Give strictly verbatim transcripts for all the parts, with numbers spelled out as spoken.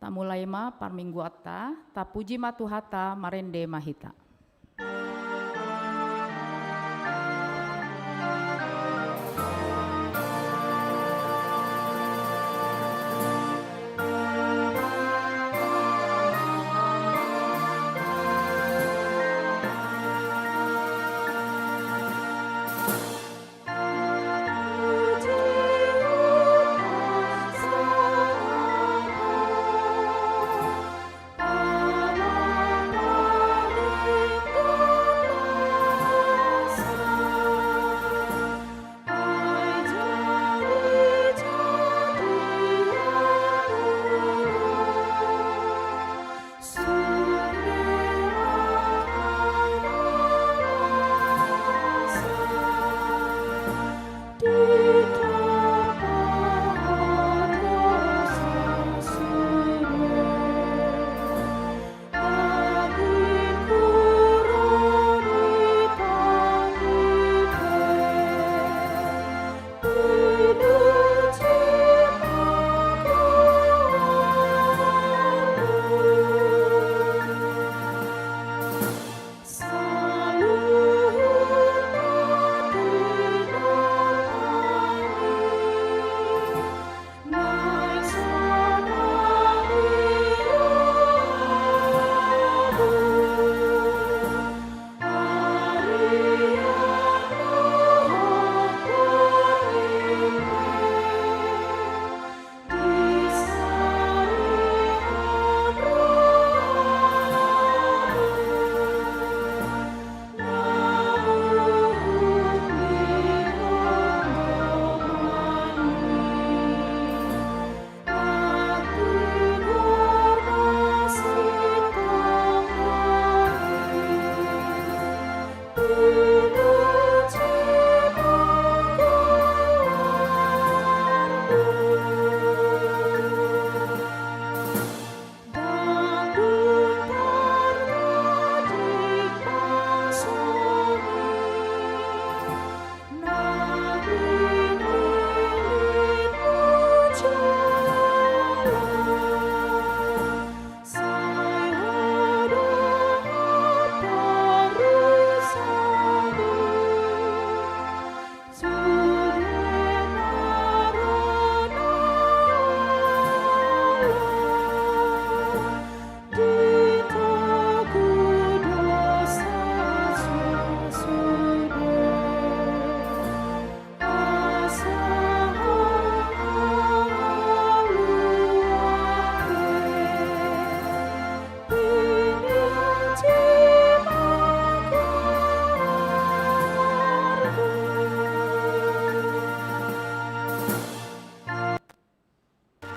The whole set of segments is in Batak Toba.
Mulai ma parmingguanta, tapuji ma Tuhanta, marende ma hita.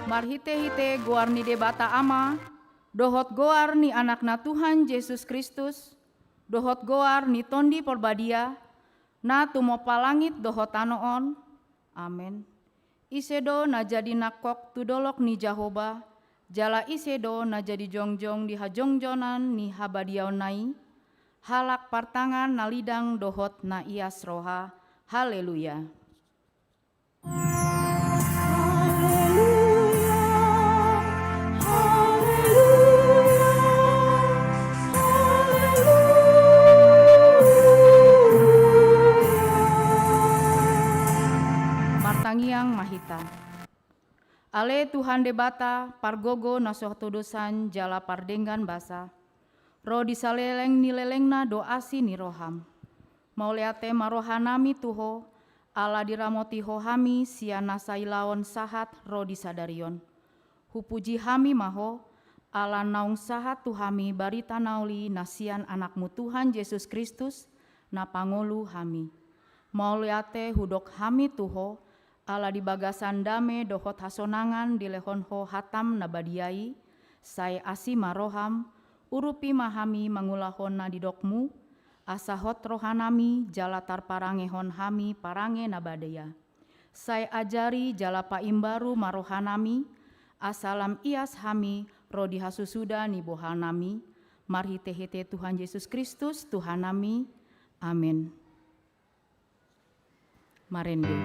Marhitehite goar ni Debata Ama, dohot goar ni Anakna Tuhan Jesus Kristus, dohot goar ni Tondi Porbadia, na tumompa langit dohot tano on. Amen. Ise do na jadi nangkok tu dolok ni Jahowa, jala ise do na jadi jongjong di hajongjongan ni habadiaonna i? Halak partangan na lidang dohot na ias roha. Haleluya. Haleluya, haleluya, haleluya. Martangiang ma hita. Ale Tuhan Debata, pargogo na so hatodosan jala pardenggan basa, ro di saleleng ni lelengna do asi ni roham. Mauliate ma rohanami tu Ho, ala diramoti Ho hami sian na sailaon sahat ro di sadari on. Hupuji hami ma Ho, ala naung sahat tu hami barita na uli na sian Anakmu Tuhan Jesus Kristus, na pangolu hami. Mauliate hudok hami tu Ho, ala di bagasan dame dohot hasonangan dilehon Ho hatam na badia i, sai asi ma roham, urupi ma hami mangulahon na nidokmu, asa hot rohanami jala tarparangehon hami parange na badia. Sai ajari jala paimbaru ma rohanami, asa lam ias hami ro di hasusuda ni bohanami, marhitehite Tuhan Jesus Kristus Tuhannami. Amen. Marende.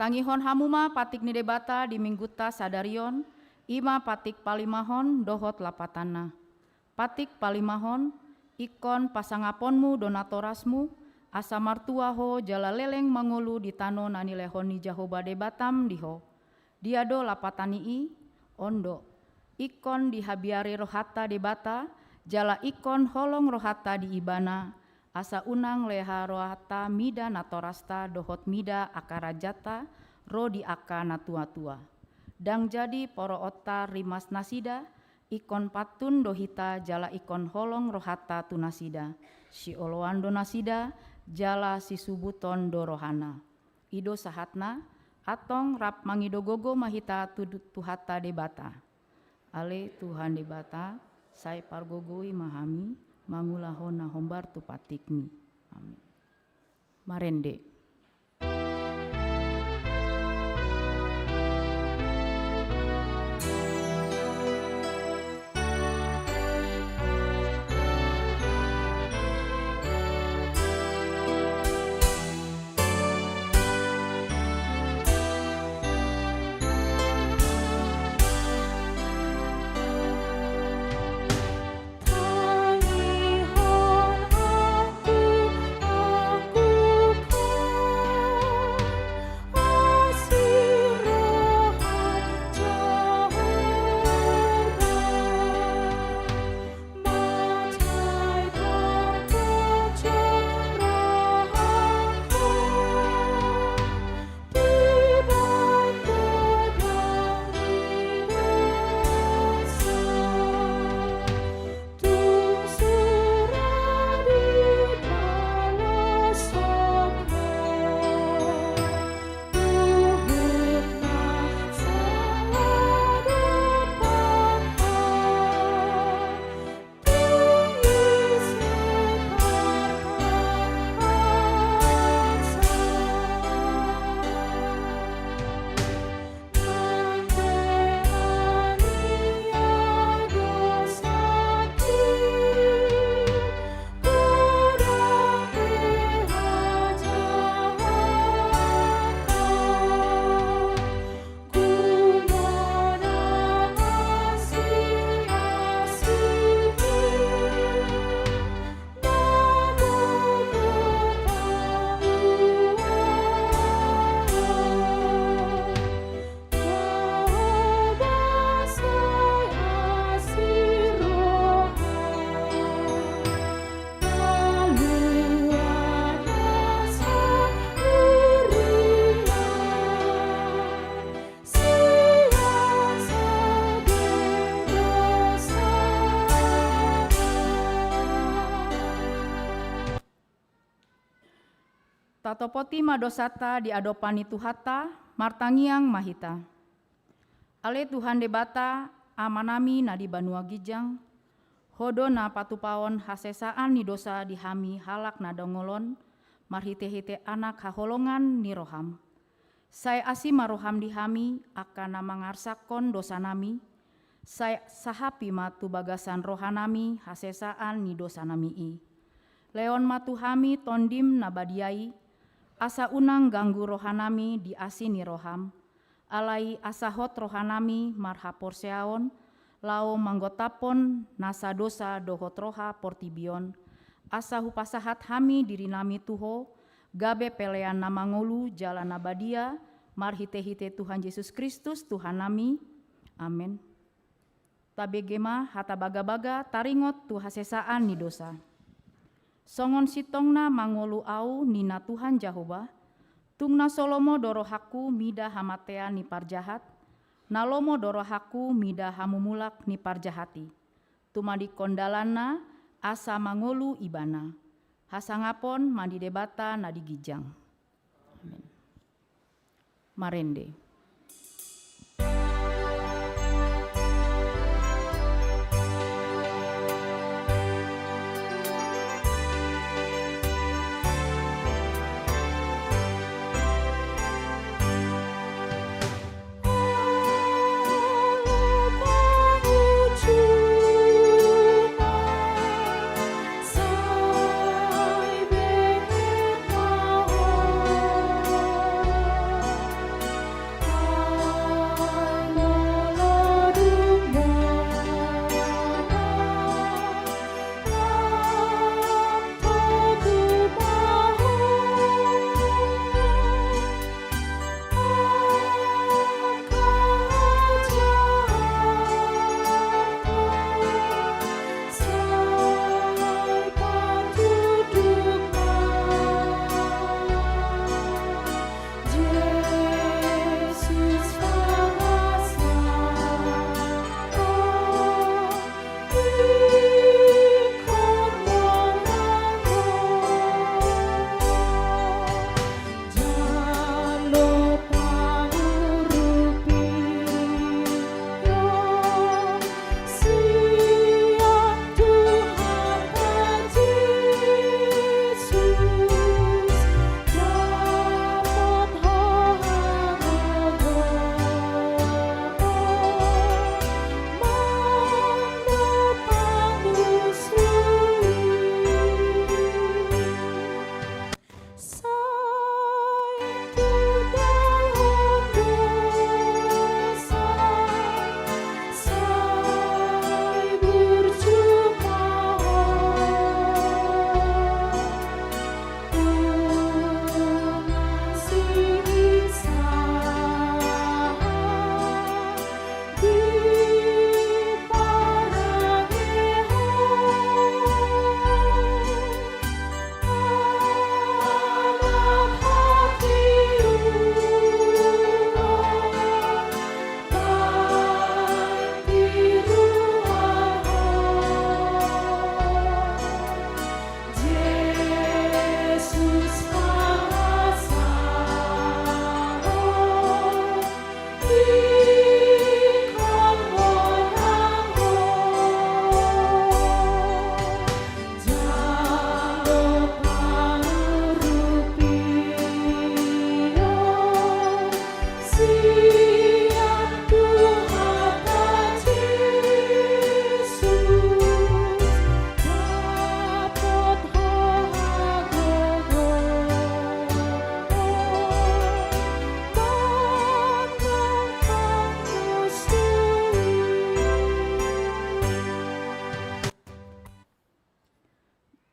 Tangihon hamu ma patik ni Debata di minggunta sadari on, i ma patik palimahon dohot lapatanna. Patik palimahon, ingkon pasangaponmu do natorasmu, asa martua ho jala leleng mangolu di tano na nilehon ni Jahowa Debatam di ho. Dia do lapatan ni i? On do. Ingkon dihabiari rohanta Debata, jala ingkon holong rohanta di Ibana, asa unang leha rohanta mida natorasta dohot mida angka rajanta ro di angka na tuatua. Ndang jadi poroonta rimas nasida, ingkon pantun do hita jala ingkon holong rohanta tu nasida, sioloan do nasida, jala sisubuton do rohana. I do sahatna, antong rap mangido gogo ma hita tu Tuhanta Debata. Ale Tuhan Debata, sai pargogoi ma hami, mangulahon na hombar tu patikmi. Amin. Marende. Tatopoti ma dosanta di adopan ni Tuhanta, martangiang ma hita. Ale Tuhan Debata, Amanami na di banua ginjang, Ho do na patupaon hasesaan ni dosa di hami halak na dongol on, marhitehite Anak haholongan ni roham. Sai asi ma roham di hami, angka na mangarsakkon dosanami, sai sahapi ma tu bagasan rohanami hasesaan ni dosanami i. Lehon ma tu hami Tondim na badia i, asa unang ganggu rohanami di asi ni roham. Alai asa hot rohanami marhaporseaon, laho manggontaphon nasa dosa dohot roha portibi on, asa hupasahat hami dirinami tu Ho, gabe pelean na mangolu jala na badia, marhitehite Tuhan Jesus Kristus Tuhannami. Amen. Tabege ma hata bagabaga taringot tu hasesaan ni dosa. Songon sintongna mangolu ahu, ninna Tuhan Jahowa, tung na so lomo do rohangku mida hamatean ni parjahat, na lomo do rohangku mida hamumulak ni parjahat i. Tumadingkon dalanna asa mangolu ibana. Hasangapon ma di Debata na di ginjang. Amen. Marende.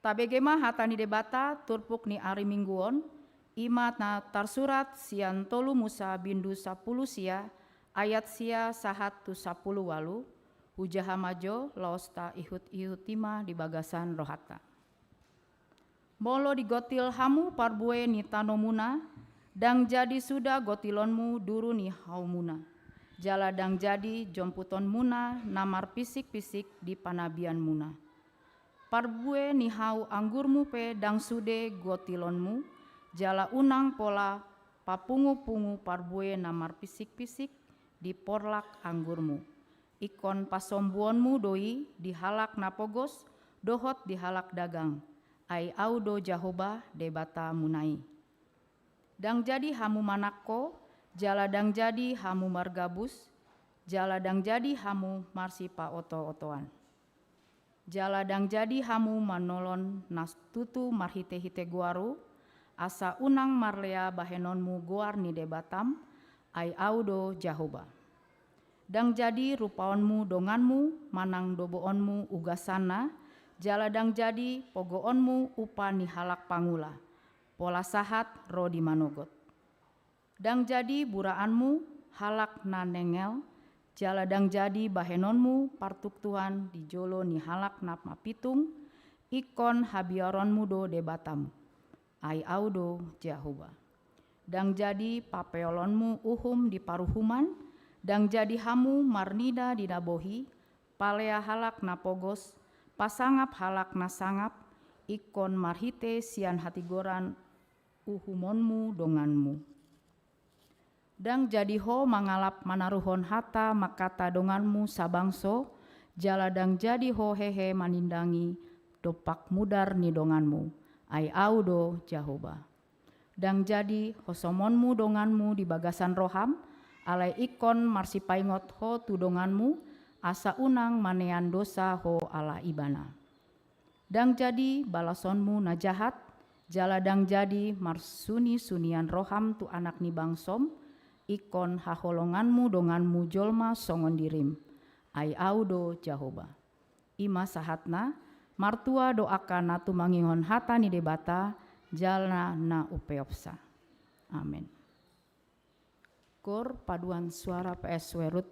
Tabege ma hata ni Debata turpuk ni ari Minggu on, i ma na tarsurat sian tolu Musa bindu sampulu sia, ayat sia sahat tu sampulu ualu. Hujaha ma jo, laos taihut-ihuti ma di bagasan rohanta. Molo digontil hamu parbue ni tanomuna, ndang jadi suda gontilonmu duru ni haumuna, jala ndang jadi jomputonmuna na marpisik-pisik di panabianmuna. Parbue ni hau anggurmu pe ndang sude gontilonmu, jala unang pola papungu-pungu parbue na marpisik-pisik di porlak anggurmu. Ingkon pasombuonmu do i di halak na pogos dohot di halak dagang, ai Ahu do Jahowa Debatamuna i. Ndang jadi hamu manangko, jala ndang jadi hamu margabus, jala ndang jadi hamu marsipaoto-otoan. Jala ndang jadi hamu manolon na tutu marhite-hite goaru, asa unang marlea bahenonmu goar ni Debatam, ai Ahu do Jahowa. Ndang jadi rupaonmu donganmu manang doboonmu ugasanna, jala ndang jadi pogoonmu upa ni halak pangula, pola sahat ro di manogot. Ndang jadi buraanmu halak na nengel, jala ndang jadi bahenonmu partuktuhan di jolo ni halak na mapitung, ingkon habiaronmu do Debatam, ai Ahu do Jahowa. Ndang jadi papeolonmu uhum di paruhuman, ndang jadi hamu marnida di na bohi, palea halak na pogos, pasangap halak na sangap, ingkon marhite sian hatigoran uhumonmu donganmu. Ndang jadi ho mangalap manaruhon hata mangkata donganmu sabangso, jala ndang jadi ho hehe manindangi dompak mudar ni donganmu, ai Ahu do Jahowa. Ndang jadi hosomonmu donganmu di bagasan roham, alai ingkon marsipaingot ho tu donganmu, asa unang manean dosa ho ala ibana. Ndang jadi balasonmu na jahat, jala ndang jadi marsuni-sunian roham tu anak ni bangsom, ingkon haholonganmu donganmu jolma songon dirim, ai Ahu do Jahowa. I ma sahatna. Martua do angka na tumangihon hata ni Debata, jala na umpeopsa. Amen. Kor paduan suara P S Werut.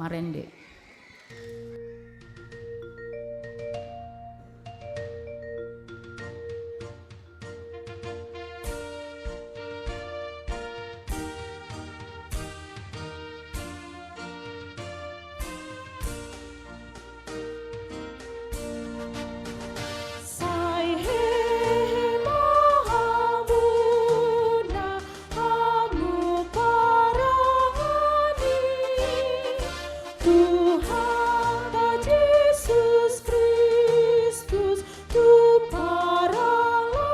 Marende. Sai hehe ma hamuna hamu parangami, Tuhanta Jesus Kristus tu paralani.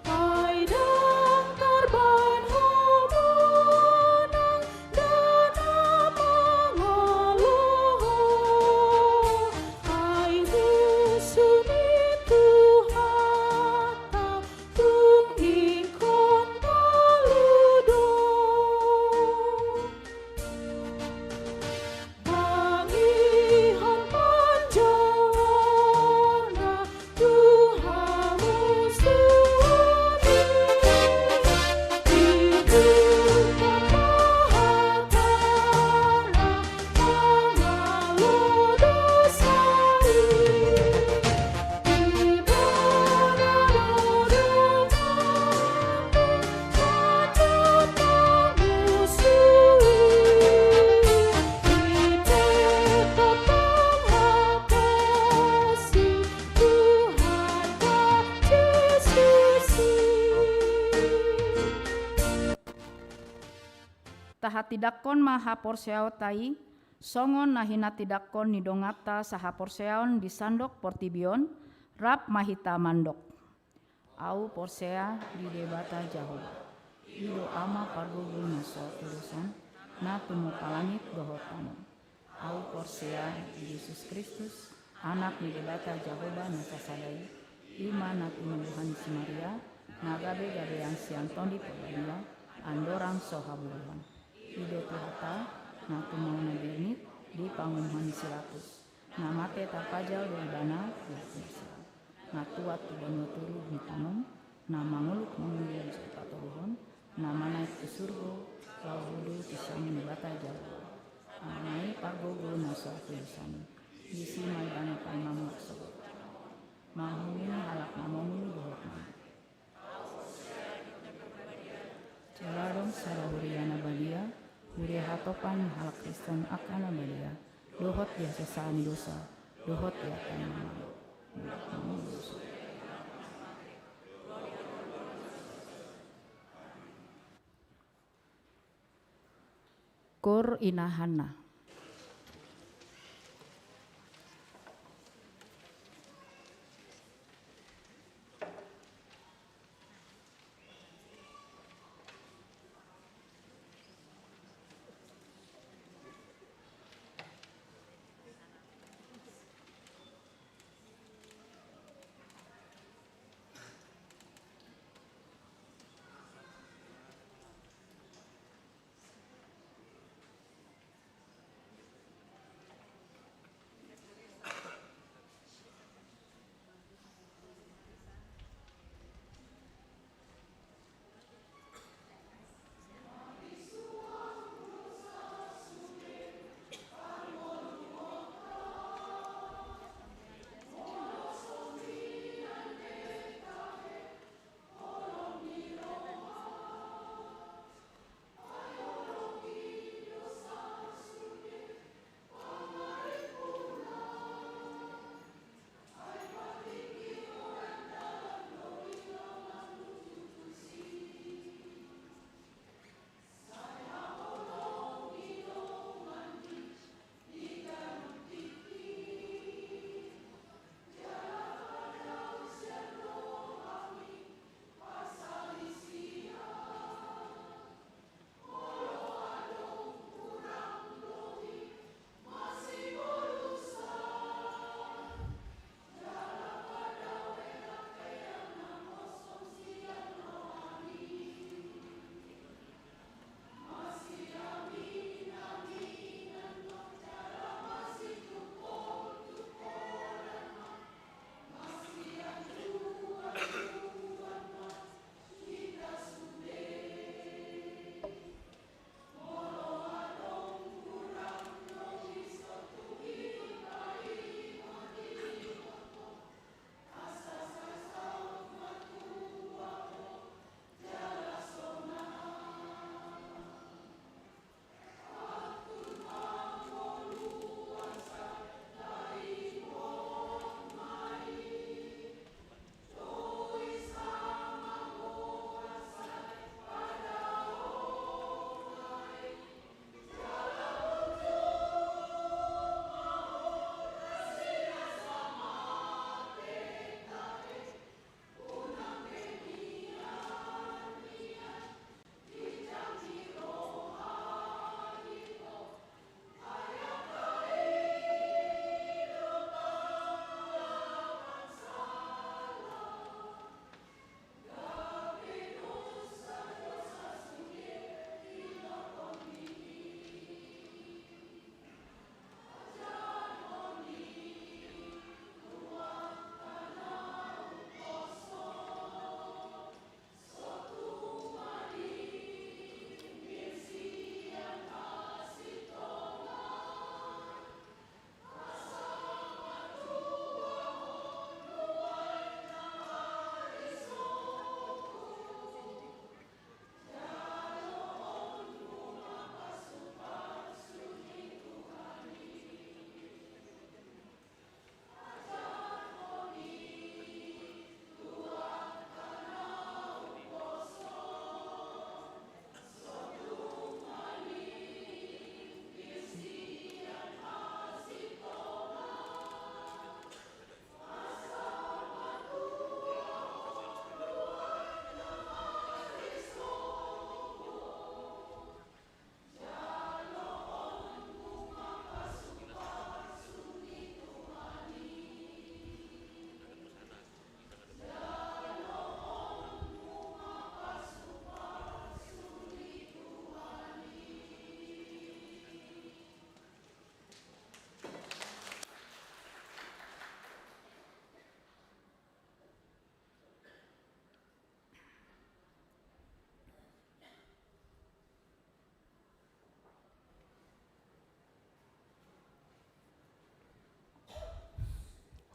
Ai dang tarbahen ho monang, dang na mangalo ho. Ai musu ni Tuhanta tung ingkon talu do. Bangihon panjouonna tu hamusuon i. Ihuthon ma hatana mangalo dosa i. Ibana do donganmu mandok hamusuon i. Ite tongtong haposi Tuhanta Jesus i. Tahatindangkon ma haporseaonta i, songon na hinatindangkon ni donganta sahaporseaon di sandok portibi on. Rap ma hita mandok: Ahu porsea di Debata Jahowa, i do Ama pargogoi na so atudos on, na tumompa langit dohot tano. Ahu porsea di Jesus Kristus, Anak ni Debata Jahowa na sasada i, i ma na tinumbuhan ni si Maria, na gabe gabean sian Tondi Porbadia, andorang so haburuhon. I do Tuhanta, na tumaona bernit di pangunuhan ni si Pilatus, na mate tarpajal do Ibana di atas, na tuat tu banua toru di tano on, na mangoluk mangolu di so patoluhon, na manaek tu surgo, laho do tu siamun ni Debata Jahowa. Ama i pargogoi na so atudos on i, disi ma Ibana paima mulak sogot. Mangihut halak na mamunu dohot na Jala adong sada huria na badia, huria hatopan ni halak Kristen angka na badia, dohot di hasesaan ni dosa, dohot di angka na malo. Koor ina Hanna.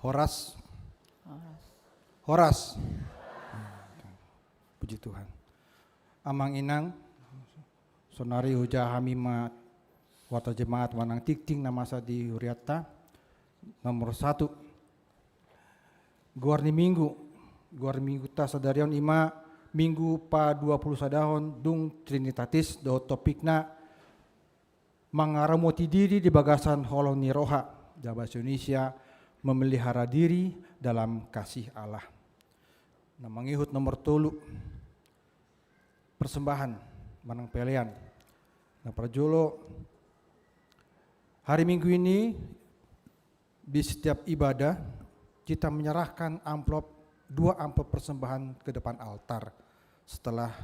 Horas. Horas. Horas. Puji Tuhan. Amang inang, sonari hujaha hami ma warta jemaat manang tingting na masa di hurianta. Nomor satu, goar ni minggu. Goar ni mingguta sadari on ima minggu pa dua pulu sadahon dung Trinitatis, dohot topikna mangaramoti diri di bagasan holong ni roha, jala bahasa Indonesia, memelihara diri dalam kasih Allah. Na mangihut nomor tolu, persembahan manang pelean. Na parjolo, hari Minggu ini di setiap ibadah kita menyerahkan amplop, dua amplop persembahan ke depan altar setelah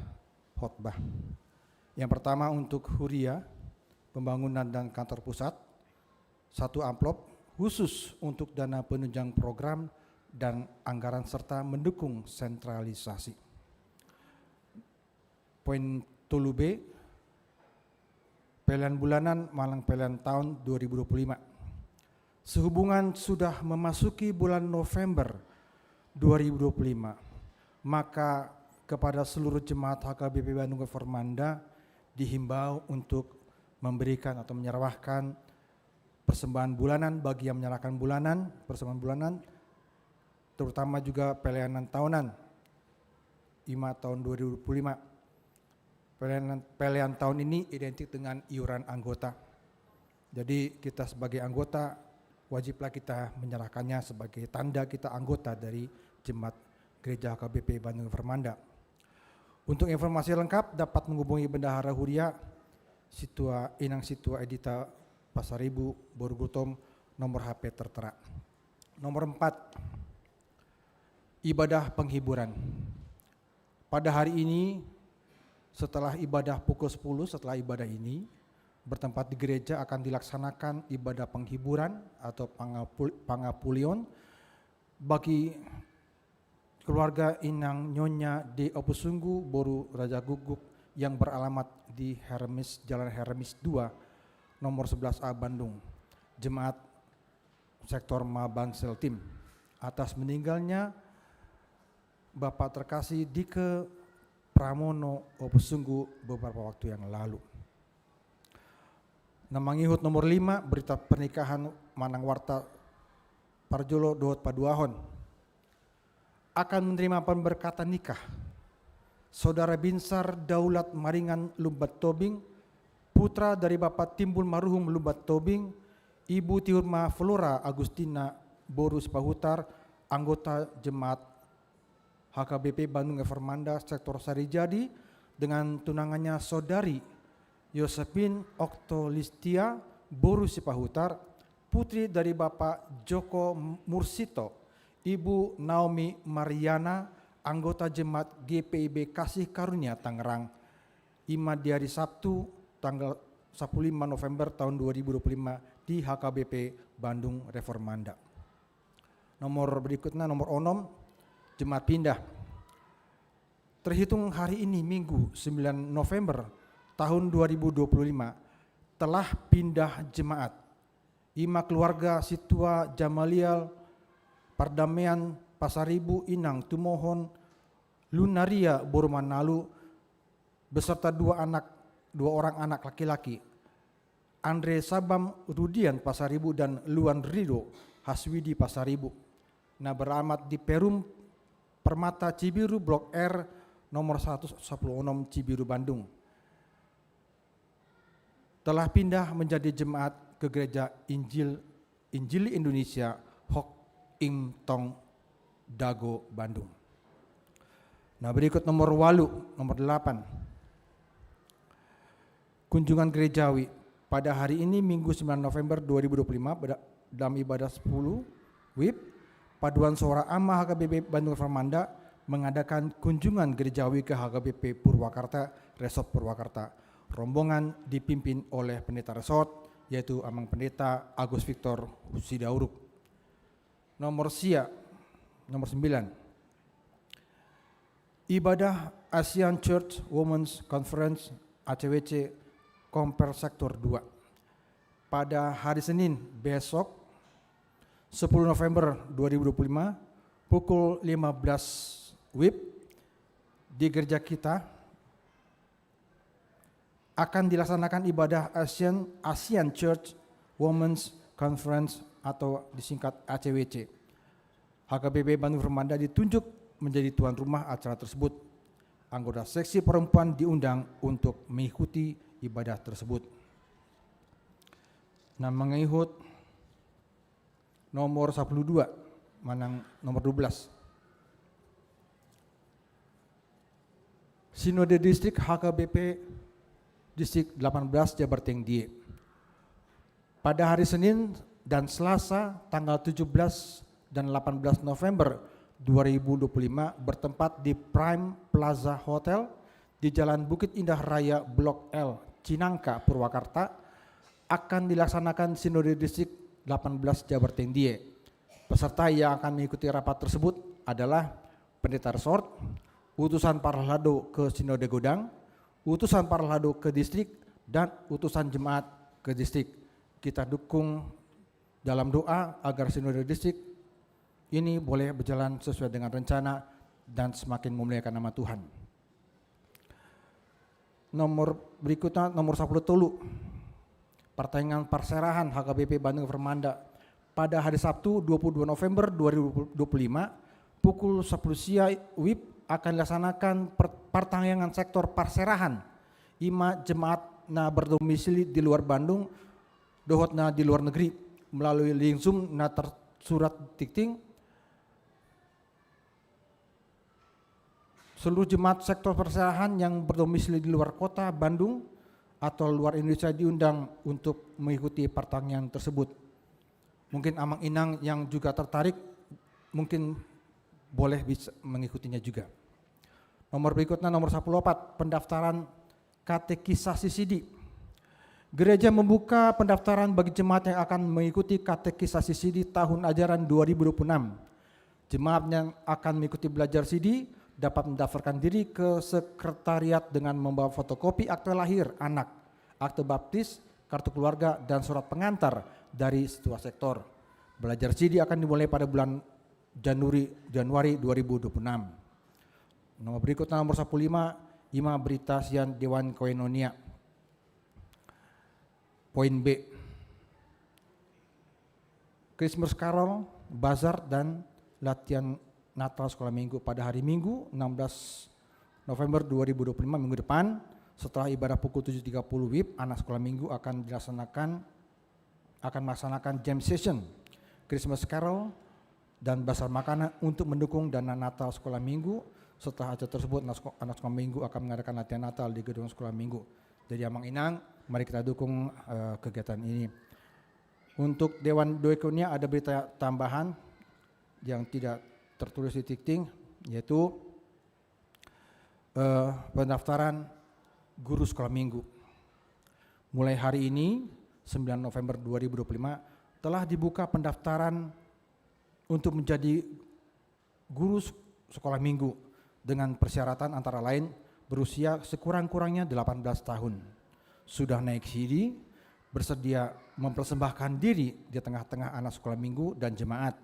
khotbah. Yang pertama untuk huria, pembangunan dan kantor pusat, satu amplop khusus untuk dana penunjang program dan anggaran serta mendukung sentralisasi. Poin tolu B, pelean bulanan manang pelean taon dua ribu dua puluh lima. Sehubungan sudah memasuki bulan November dua ribu dua puluh lima, maka kepada seluruh jemaat H K B P Bandung Reformanda dihimbau untuk memberikan atau menyerahkan persembahan bulanan. Bagi yang menyerahkan bulanan, persembahan bulanan, terutama juga pelean taonan, ima taon dua ribu dua puluh lima. Pelean, pelean taon ini identik dengan iuran anggota. Jadi kita sebagai anggota, wajiblah kita menyerahkannya sebagai tanda kita anggota dari Jemaat Gereja H K B P Bandung Reformanda. Untuk informasi lengkap dapat menghubungi Bendahara Huria, Sintua, Inang Sintua Edita Pasaribu, Boru Gultom, nomor H P tertera. Nomor empat, ibadah penghiburan. Pada hari ini, setelah ibadah pukul sepuluh, setelah ibadah ini, bertempat di gereja, akan dilaksanakan ibadah penghiburan atau pangapul-, pangapulion bagi keluarga Inang Nyonya D. Opusunggu, Boru Raja Guguk, yang beralamat di Hermis, Jalan Hermis dua, nomor sebelas A, Bandung. Jemaat Sektor Mabang Seltim, atas meninggalnya Bapak terkasih Dike Pramono Opusunggu beberapa waktu yang lalu. Na mangihut nomor lima, berita pernikahan manang warta parjolo dohot paduahon. Akan menerima pemberkatan nikah Saudara Binsar Daulat Maringan Lumban Tobing, putra dari Bapak Timbul Maruhum Lumban Tobing, Ibu Tiur Ma Flora Agustina Boru Sipahutar, anggota jemaat H K B P Bandung Reformanda Sektor Sarijadi, dengan tunangannya Saudari Yosepin Oktolistia Boru Sipahutar, putri dari Bapak Joko Mursito, Ibu Naomi Mariana, anggota jemaat G P I B Kasih Karunia Tangerang, ima di hari Sabtu tanggal sepuluh lima November tahun dua ribu dua puluh lima di H K B P Bandung Reformanda. Nomor berikutnya, nomor onom, jemaat pindah. Terhitung hari ini, Minggu, sembilan November tahun dua ribu dua puluh lima, telah pindah jemaat. Ima keluarga Sintua Jamalial Pardamaian Pasaribu, Inang Tumohon Lunaria Boru Manalu, beserta dua anak, dua orang anak laki-laki, Andre Sabam Rudian Pasaribu dan Luan Rido Haswidi Pasaribu, na beralamat di Perum Permata Cibiru, Blok R, nomor seratus sepuluh enam, Cibiru, Bandung, telah pindah menjadi jemaat ke Gereja Injil Injili Indonesia Hok Ing Tong Dago, Bandung. Nah, berikut nomor walu, nomor delapan. Kunjungan gerejawi. Pada hari ini, Minggu, sembilan November dua ribu dua puluh lima, pada, dalam ibadah sepuluh WIB, Paduan Suara Ama H K B P Bandung Reformanda mengadakan kunjungan gerejawi ke H K B P Purwakarta, Resort Purwakarta. Rombongan dipimpin oleh Pendeta Resort, yaitu Amang Pendeta Agus Victor Sidauruk. Nomor sia, nomor sembilan. Ibadah Asian Church Women's Conference, A C W C, Komper Sektor dua. Pada hari Senin, besok, Sepuluh November dua ribu dua puluh lima, pukul lima belas W I B, di gereja kita akan dilaksanakan ibadah Asian, Asian Church Women's Conference atau disingkat A C W C. H K B P Bandung Firmanda ditunjuk menjadi tuan rumah acara tersebut. Anggota seksi perempuan diundang untuk mengikuti ibadah tersebut. Na mangihut nomor sapuluh dua, manang nomor dua belas. Sinode Distrik H K B P Distrik delapan belas Jabar Tengdie. Pada hari Senin dan Selasa tanggal tujuh belas dan delapan belas November dua ribu dua puluh lima bertempat di Prime Plaza Hotel di Jalan Bukit Indah Raya Blok L, Cinangka, Purwakarta, akan dilaksanakan Sinode Distrik delapan belas Jabar Tengdie. Peserta yang akan mengikuti rapat tersebut adalah Pendeta Resort, utusan Parhalado ke Sinode Godang, utusan Parhalado ke distrik, dan utusan jemaat ke distrik. Kita dukung dalam doa agar Sinode Distrik ini boleh berjalan sesuai dengan rencana dan semakin memuliakan nama Tuhan. Nomor berikutna, nomor sapuluh tolu. Partangiangan parserahan H K B P Bandung Firmanda pada hari Sabtu, dua puluh dua November dua ribu dua puluh lima, pukul sapuluh sia W I B akan dilaksanakan per-, partangiangan sektor parserahan, i ma jemaat na berdomisili di luar Bandung dohot na di luar negeri, melalui link Zoom na tersurat di tingting. Seluruh jemaat sektor parserahan yang berdomisili di luar kota Bandung atau luar Indonesia diundang untuk mengikuti partangiangan tersebut. Mungkin Amang Inang yang juga tertarik, mungkin boleh bisa mengikutinya juga. Nomor berikutnya, nomor sapuluh opat, pendaftaran katekisasi sidi. Gereja membuka pendaftaran bagi jemaat yang akan mengikuti katekisasi sidi tahun ajaran dua ribu dua puluh enam. Jemaat yang akan mengikuti belajar sidi dapat mendaftarkan diri ke sekretariat dengan membawa fotokopi akte lahir anak, akte baptis, kartu keluarga, dan surat pengantar dari ketua sektor. Belajar sidi akan dimulai pada bulan Januari, Januari dua ribu dua puluh enam. Nomor berikutnya, nomor sapuluh lima, i ma berita sian Dewan Koinonia. Poin B. Christmas Carol, Bazar, dan latihan Natal Sekolah Minggu pada hari Minggu, enam belas November dua ribu dua puluh lima, minggu depan, setelah ibadah pukul tujuh tiga puluh W I B, anak Sekolah Minggu akan dilaksanakan, akan melaksanakan jam session, Christmas Carol, dan bazar makanan untuk mendukung dana Natal Sekolah Minggu. Setelah acara tersebut, anak seko-, anak Sekolah Minggu akan mengadakan latihan Natal di gedung Sekolah Minggu. Jadi, Amang Inang, mari kita dukung, eh, kegiatan ini. Untuk Dewan Doi Koinonia ada berita tambahan yang tidak tertulis di tingting, yaitu, eh, pendaftaran guru sekolah minggu. Mulai hari ini, sembilan November dua ribu dua puluh lima, telah dibuka pendaftaran untuk menjadi guru s-, sekolah minggu dengan persyaratan antara lain berusia sekurang-kurangnya delapan belas tahun, sudah naik sidi, bersedia mempersembahkan diri di tengah-tengah anak sekolah minggu dan jemaat.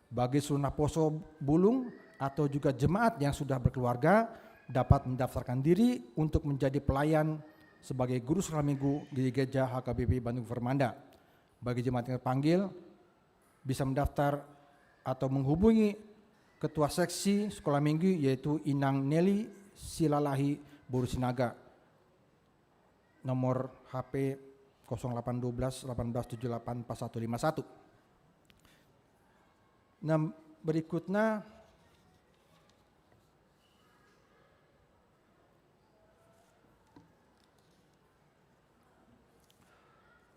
Bagi seluruh naposo bulung atau juga jemaat yang sudah berkeluarga dapat mendaftarkan diri untuk menjadi pelayan sebagai guru sekolah minggu di Gereja H K B P Bandung Firmanda. Bagi jemaat yang terpanggil, bisa mendaftar atau menghubungi Ketua Seksi Sekolah Minggu, yaitu Inang Nelly Silalahi, Boru Sinaga, nomor H P kosong delapan dua belas delapan belas tujuh delapan empat satu lima satu. Nah, berikutnya,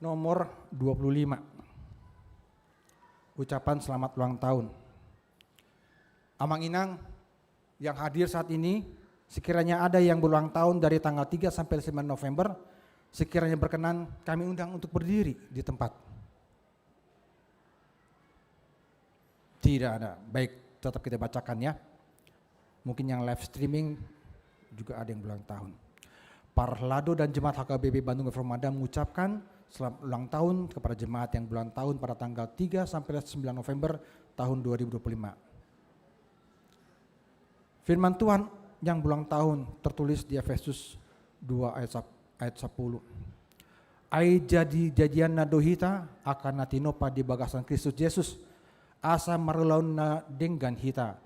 nomor dua puluh lima. Ucapan selamat ulang tahun. Amang Inang yang hadir saat ini, sekiranya ada yang berulang tahun dari tanggal tiga sampai sembilan November, sekiranya berkenan, kami undang untuk berdiri di tempat. Tidak ada. Baik, tetap kita bacakan, ya. Mungkin yang live streaming juga ada yang berulang tahun. Parhalado dan jemaat H K B P Bandung Firmanda mengucapkan Selamat ulang tahun kepada jemaat yang berulang tahun pada tanggal tiga sampai sembilan November tahun dua ribu dua puluh lima. Firman Tuhan yang berulang tahun tertulis di Efesus dua ayat sap-, ayat sepuluh. Ai jadi jadianna do hita angka na tinopa di bagasan Kristus Jesus, asa marulaonna denggan hita.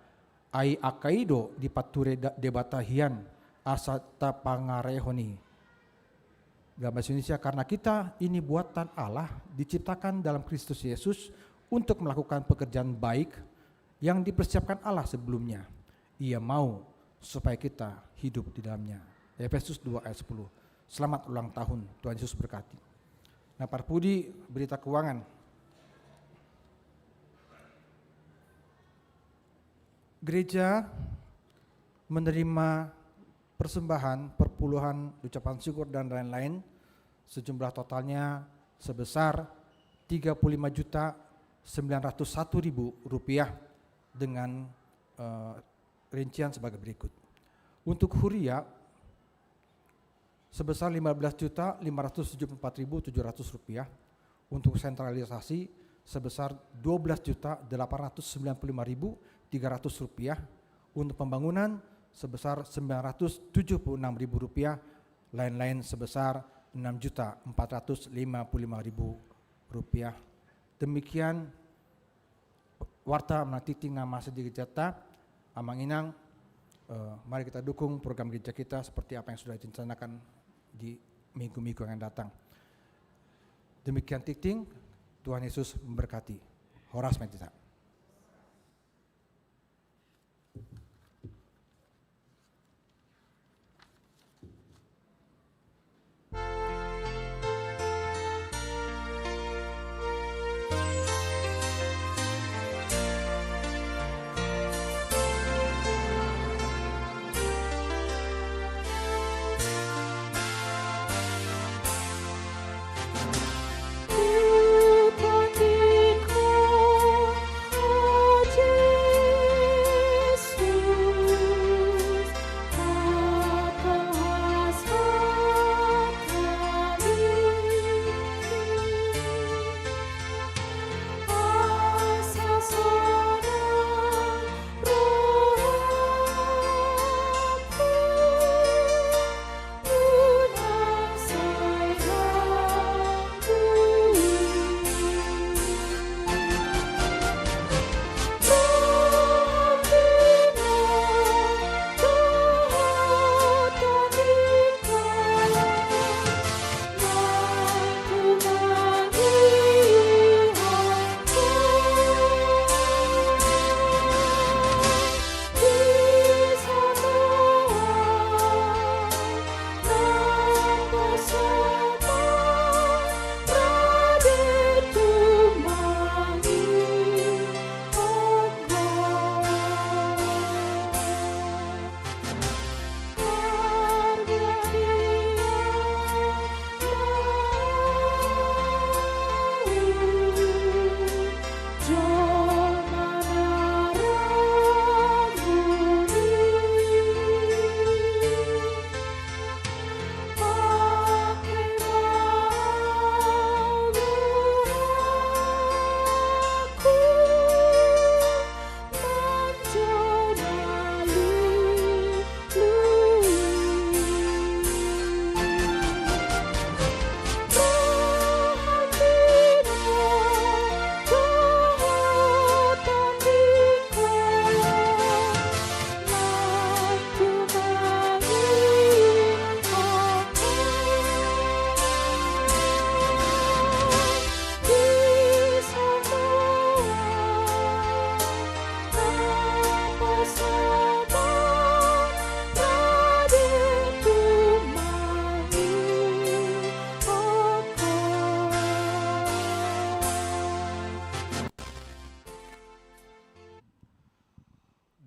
Ai angka i do dipanture da-, Debata hian, asa tapangarehon i. Dalam bahasa Indonesia, karena kita ini buatan Allah, diciptakan dalam Kristus Yesus untuk melakukan pekerjaan baik yang dipersiapkan Allah sebelumnya. Ia mau supaya kita hidup di dalamnya. Efesus dua ayat sepuluh. Selamat ulang tahun, Tuhan Yesus berkati. Nah, parpudi berita keuangan. Gereja menerima persembahan, perpuluhan, ucapan syukur, dan lain-lain, sejumlah totalnya sebesar tiga puluh lima juta sembilan ratus satu ribu rupiah dengan, eh, rincian sebagai berikut. Untuk huria, sebesar lima belas juta lima ratus tujuh puluh empat ribu tujuh ratus rupiah, untuk sentralisasi sebesar dua belas juta delapan ratus sembilan puluh lima ribu tiga ratus rupiah, untuk pembangunan sebesar sembilan ratus tujuh puluh enam ribu rupiah, lain-lain sebesar enam juta empat ratus lima puluh lima ribu rupiah. Demikian warta manang tingting na masa di gerejata. Amang inang, eh, mari kita dukung program gereja kita seperti apa yang sudah direncanakan di minggu-minggu yang datang. Demikian tingting, Tuhan Yesus memberkati. Horas ma di hita.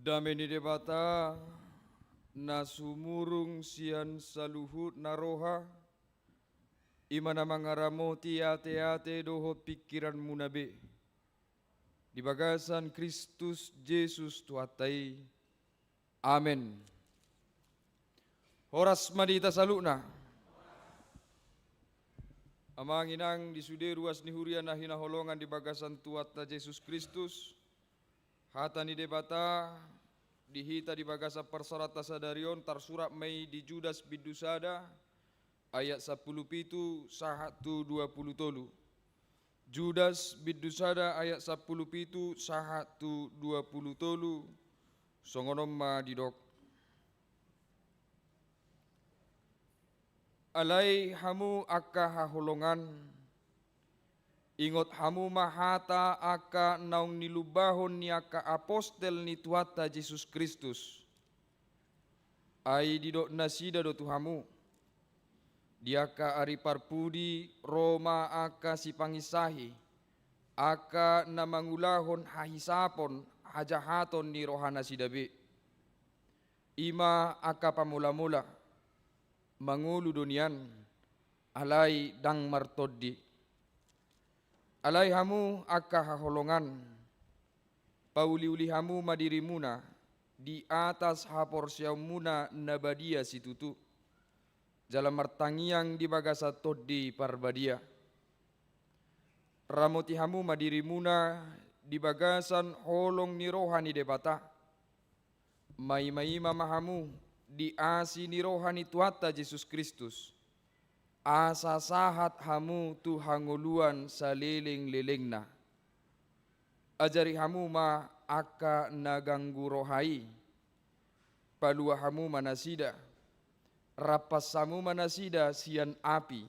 Dame ni Debata, na sumurung sian saluhut na roha, i ma na mangaramoti ateate dohot pingkiranmuna be, di bagasan Kristus Jesus Tuhanta i. Amen. Horas ma di hita saluhutna. Amang inang di sude ruas ni huria na hinaholongan di bagasan Tuhanta Jesus Kristus, hata ni Debata di hita di bagasan parsaoranta sadari on tarsurat ma i di Judas bindu sada ayat sampulu pitu sahat tu dua pulu tolu. Judas bindu sada ayat sampulu pitu sahat tu dua pulu tolu, songon on ma didok. Alai hamu angka haholongan, ingot hamu ma hata angka naung nilumbahon ni angka apostel ni Tuhanta Jesus Kristus. Ai didok nasida do tu hamu. Di angka ari parpudi ro ma angka sipanginsahi, angka na mangulahon hahisapon hajahaton ni rohanasida be. I ma angka pamolamola, mangolu do nian, alai ndang martondi. Alai hamu angka haholongan, pauliuli hamu ma dirimuna di atas haporseaonmuna na badia situtu, jala martangiang di bagasan Tondi Parbadia. Ramoti hamu ma dirimuna di bagasan holong ni roha ni Debata. Maimaima ma hamu di asi ni roha ni Tuhanta Jesus Kristus, asa sahat hamu tu hangoluan salelenglelengna. Ajari hamu ma angka na ganggu roha i. Palua hamu ma nasida. Rampas hamu ma nasida sian api.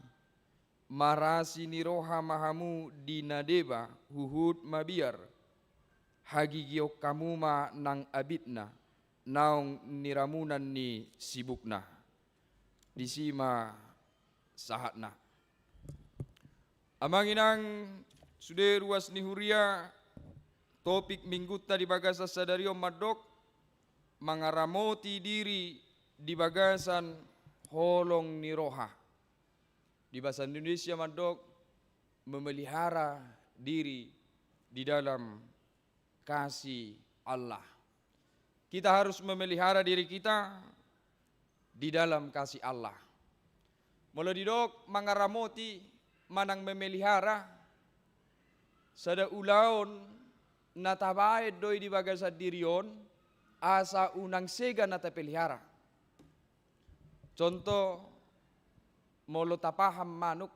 Marasi ni roha ma hamu di na deba huhut mabiar. Hagigion hamu ma nang abitna naung niramunan ni sibukna. Disi ma sahatna. Amang inang sude ruas ni huria, topik minggunta di bagasan sadari on mandok mangaramoti diri di bagasan holong ni roha. Di bahasa Indonesia mandok memelihara diri di dalam kasih Allah. Kita harus memelihara diri kita di dalam kasih Allah. Molo didok mangaramoti manang memelihara, sada ulaon na tabaen do i di bagasan diri on, asa unang sega na tapelihara. Contoh, molo tapaham manuk,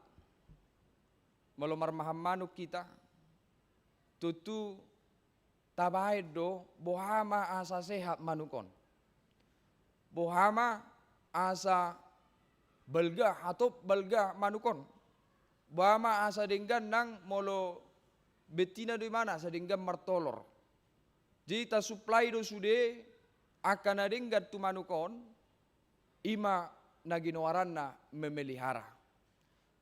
molo marmaham manuk hita, tontu tabaen do boha ma asa sehat manuk on. Boha ma asa balga, hatop balga manuk on. Boha ma asa denggan nang molo betina do imana asa denggan martolor. Jadi tasuplai do sude angka na denggan tu manuk on, i ma na ginoaranna memelihara.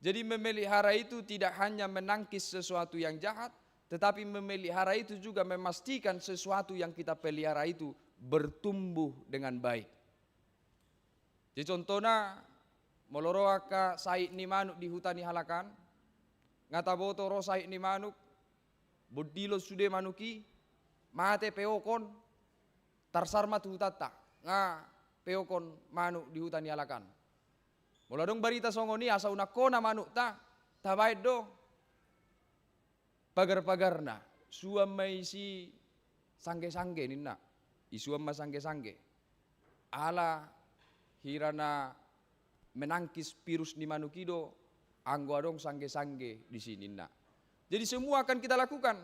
Jadi memelihara itu tidak hanya menangkis sesuatu yang jahat, tetapi memelihara itu juga memastikan sesuatu yang kita pelihara itu bertumbuh dengan baik. Jadi contohna, molo ro angka sait ni manuk di huta ni halak an, nga taboto ro sait ni manuk, bondilon sude manuk i, mate peokon, tarsar ma tu hutanta, nga peokon manuk di huta ni halak an. Molo adong barita songon i asa unang hona manukta, tabaen do pagar-pagarna, suan ma isi sangge-sangge ninna. Isuan ma sangge-sangge. Ala hira na menangkis virus ni manuk i do, anggo adong sangge-sangge disi ninna. Jadi semua akan kita lakukan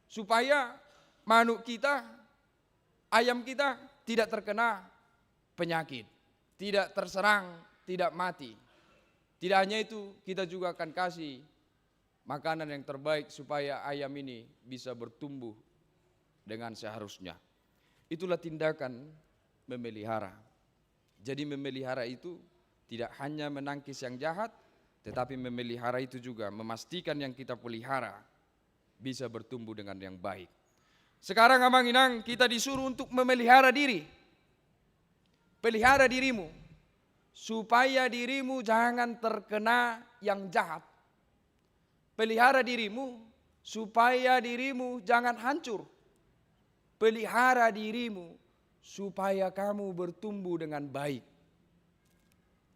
supaya manuk kita, ayam kita tidak terkena penyakit, tidak terserang, tidak mati. Tidak hanya itu, kita juga akan kasih makanan yang terbaik supaya ayam ini bisa bertumbuh dengan seharusnya. Itulah tindakan memelihara. Jadi memelihara itu tidak hanya menangkis yang jahat, tetapi memelihara itu juga memastikan yang kita pelihara bisa bertumbuh dengan yang baik. Sekarang amang inang, kita disuruh untuk memelihara diri. Pelihara dirimu, supaya dirimu jangan terkena yang jahat. Pelihara dirimu, supaya dirimu jangan hancur. Pelihara dirimu, supaya kamu bertumbuh dengan baik.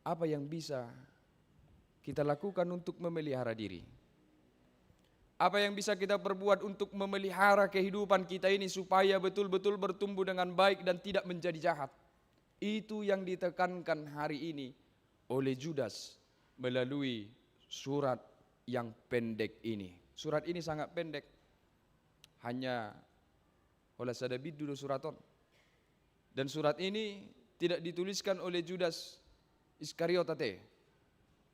Apa yang bisa kita lakukan untuk memelihara diri? Apa yang bisa kita perbuat untuk memelihara kehidupan kita ini supaya betul-betul bertumbuh dengan baik dan tidak menjadi jahat? Itu yang ditekankan hari ini oleh Judas melalui surat yang pendek ini. Surat ini sangat pendek, hanya holan sada bindu do surat on. Dan surat ini tidak dituliskan oleh Judas Iskariot ate.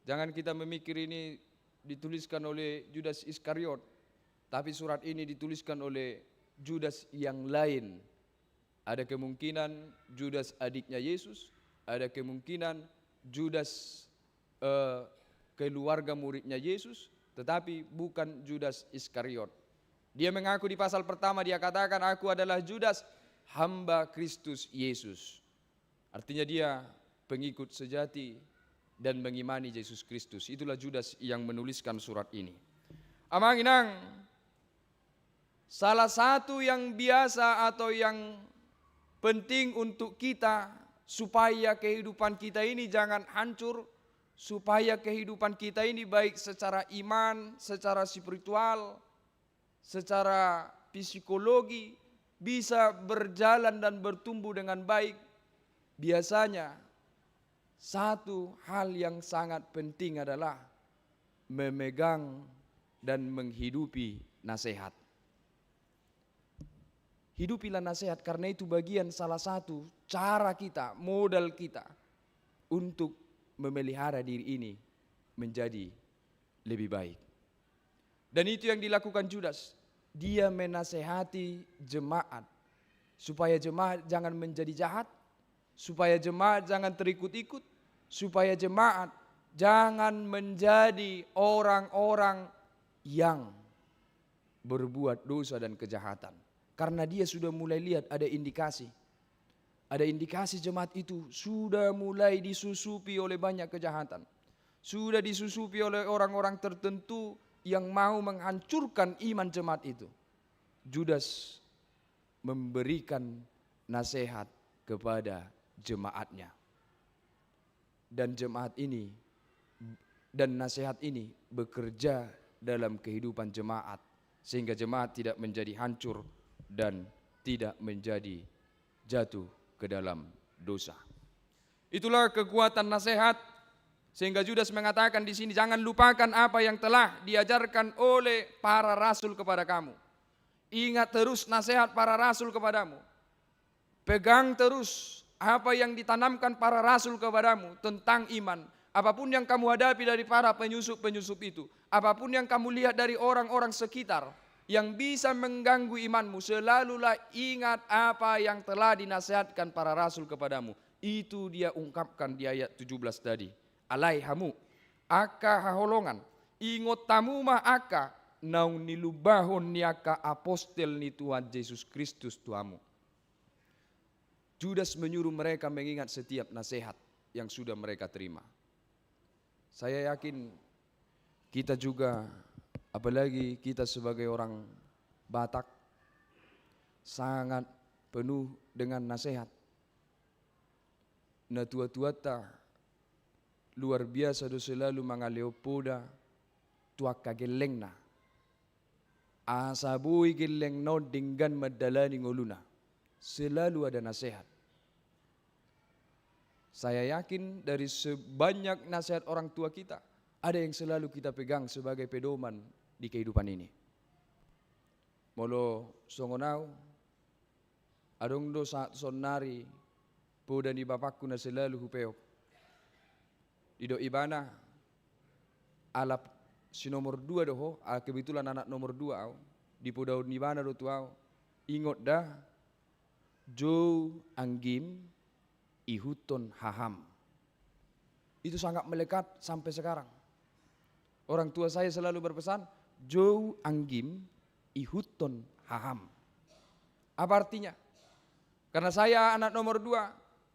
Jangan kita memikir ini dituliskan oleh Judas Iskariot, tapi surat ini dituliskan oleh Judas yang lain. Ada kemungkinan Judas adiknya Yesus, ada kemungkinan Judas, eh, keluarga muridnya Yesus, tetapi bukan Judas Iskariot. Dia mengaku di pasal pertama, dia katakan, "Aku adalah Judas, hamba Kristus Yesus." Artinya dia pengikut sejati dan mengimani Yesus Kristus. Itulah Judas yang menuliskan surat ini. Amang inang, salah satu yang biasa atau yang penting untuk kita, supaya kehidupan kita ini jangan hancur, supaya kehidupan kita ini baik secara iman, secara spiritual, secara psikologi, bisa berjalan dan bertumbuh dengan baik, biasanya satu hal yang sangat penting adalah memegang dan menghidupi nasihat. Hidupilah nasihat, karena itu bagian salah satu cara kita, modal kita untuk memelihara diri ini menjadi lebih baik. Dan itu yang dilakukan Judas. Dia menasehati jemaat supaya jemaat jangan menjadi jahat, supaya jemaat jangan terikut-ikut, supaya jemaat jangan menjadi orang-orang yang berbuat dosa dan kejahatan. Karena dia sudah mulai lihat ada indikasi. Ada indikasi jemaat itu sudah mulai disusupi oleh banyak kejahatan. Sudah disusupi oleh orang-orang tertentu yang mau menghancurkan iman jemaat itu. Judas memberikan nasihat kepada jemaatnya. Dan jemaat ini, dan nasihat ini bekerja dalam kehidupan jemaat, sehingga jemaat tidak menjadi hancur dan tidak menjadi jatuh ke dalam dosa. Itulah kekuatan nasihat, sehingga Judas mengatakan di sini, "Jangan lupakan apa yang telah diajarkan oleh para rasul kepada kamu. Ingat terus nasihat para rasul kepadamu. Pegang terus apa yang ditanamkan para rasul kepadamu tentang iman. Apapun yang kamu hadapi dari para penyusup-penyusup itu, apapun yang kamu lihat dari orang-orang sekitar yang bisa mengganggu imanmu, selalulah ingat apa yang telah dinasihatkan para rasul kepadamu." Itu dia ungkapkan di ayat tujuh belas tadi. Alai hamu, angka haholongan, ingot hamu ma angka naung nilumbahon ni angka apostel ni Tuhan Jesus Kristus tu hamu. Judas menyuruh mereka mengingat setiap nasihat yang sudah mereka terima. Saya yakin kita juga, apalagi kita sebagai orang Batak, sangat penuh dengan nasihat. Natua-tuanta luar biasa do selalu mangalehon poda tu angka gellengna. Asa boi gellengna on denggan mandalani ngoluna. Selalu ada nasihat. Saya yakin dari sebanyak nasihat orang tua kita, ada yang selalu kita pegang sebagai pedoman di kehidupan ini. Molo songon au, adong do sahat sonnari poda ni bapakku na selalu hupeop. Didok ibana, alap si nomor dua do ho, ah, kebetulan anak nomor dua au. Dipodaon ibana do tu au, "Ingot da, jou anggim, ihuthon haham." Itu sangat melekat sampai sekarang. Orang tua saya selalu berpesan, "Jou anggim, ihuthon haham." Apa artinya? Karena saya anak nomor dua,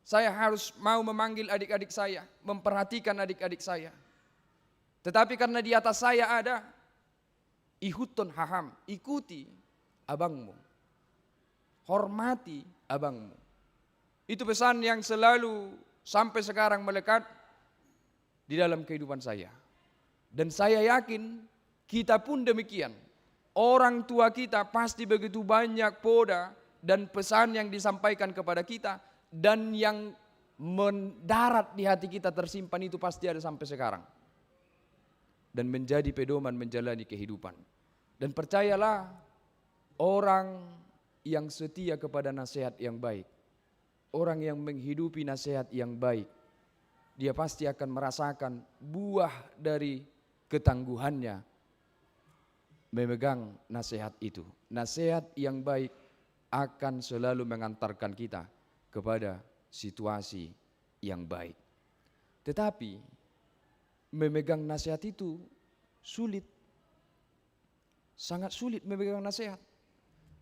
saya harus mau memanggil adik-adik saya, memperhatikan adik-adik saya. Tetapi karena di atas saya ada, ihuthon haham, ikuti abangmu, hormati abangmu. Itu pesan yang selalu sampai sekarang melekat di dalam kehidupan saya. Dan saya yakin kita pun demikian. Orang tua kita pasti begitu banyak poda dan pesan yang disampaikan kepada kita, dan yang mendarat di hati kita tersimpan itu pasti ada sampai sekarang dan menjadi pedoman menjalani kehidupan. Dan percayalah, orang yang setia kepada nasihat yang baik, orang yang menghidupi nasihat yang baik, dia pasti akan merasakan buah dari ketangguhannya memegang nasihat itu. Nasihat yang baik akan selalu mengantarkan kita kepada situasi yang baik. Tetapi memegang nasihat itu sulit. Sangat sulit memegang nasihat.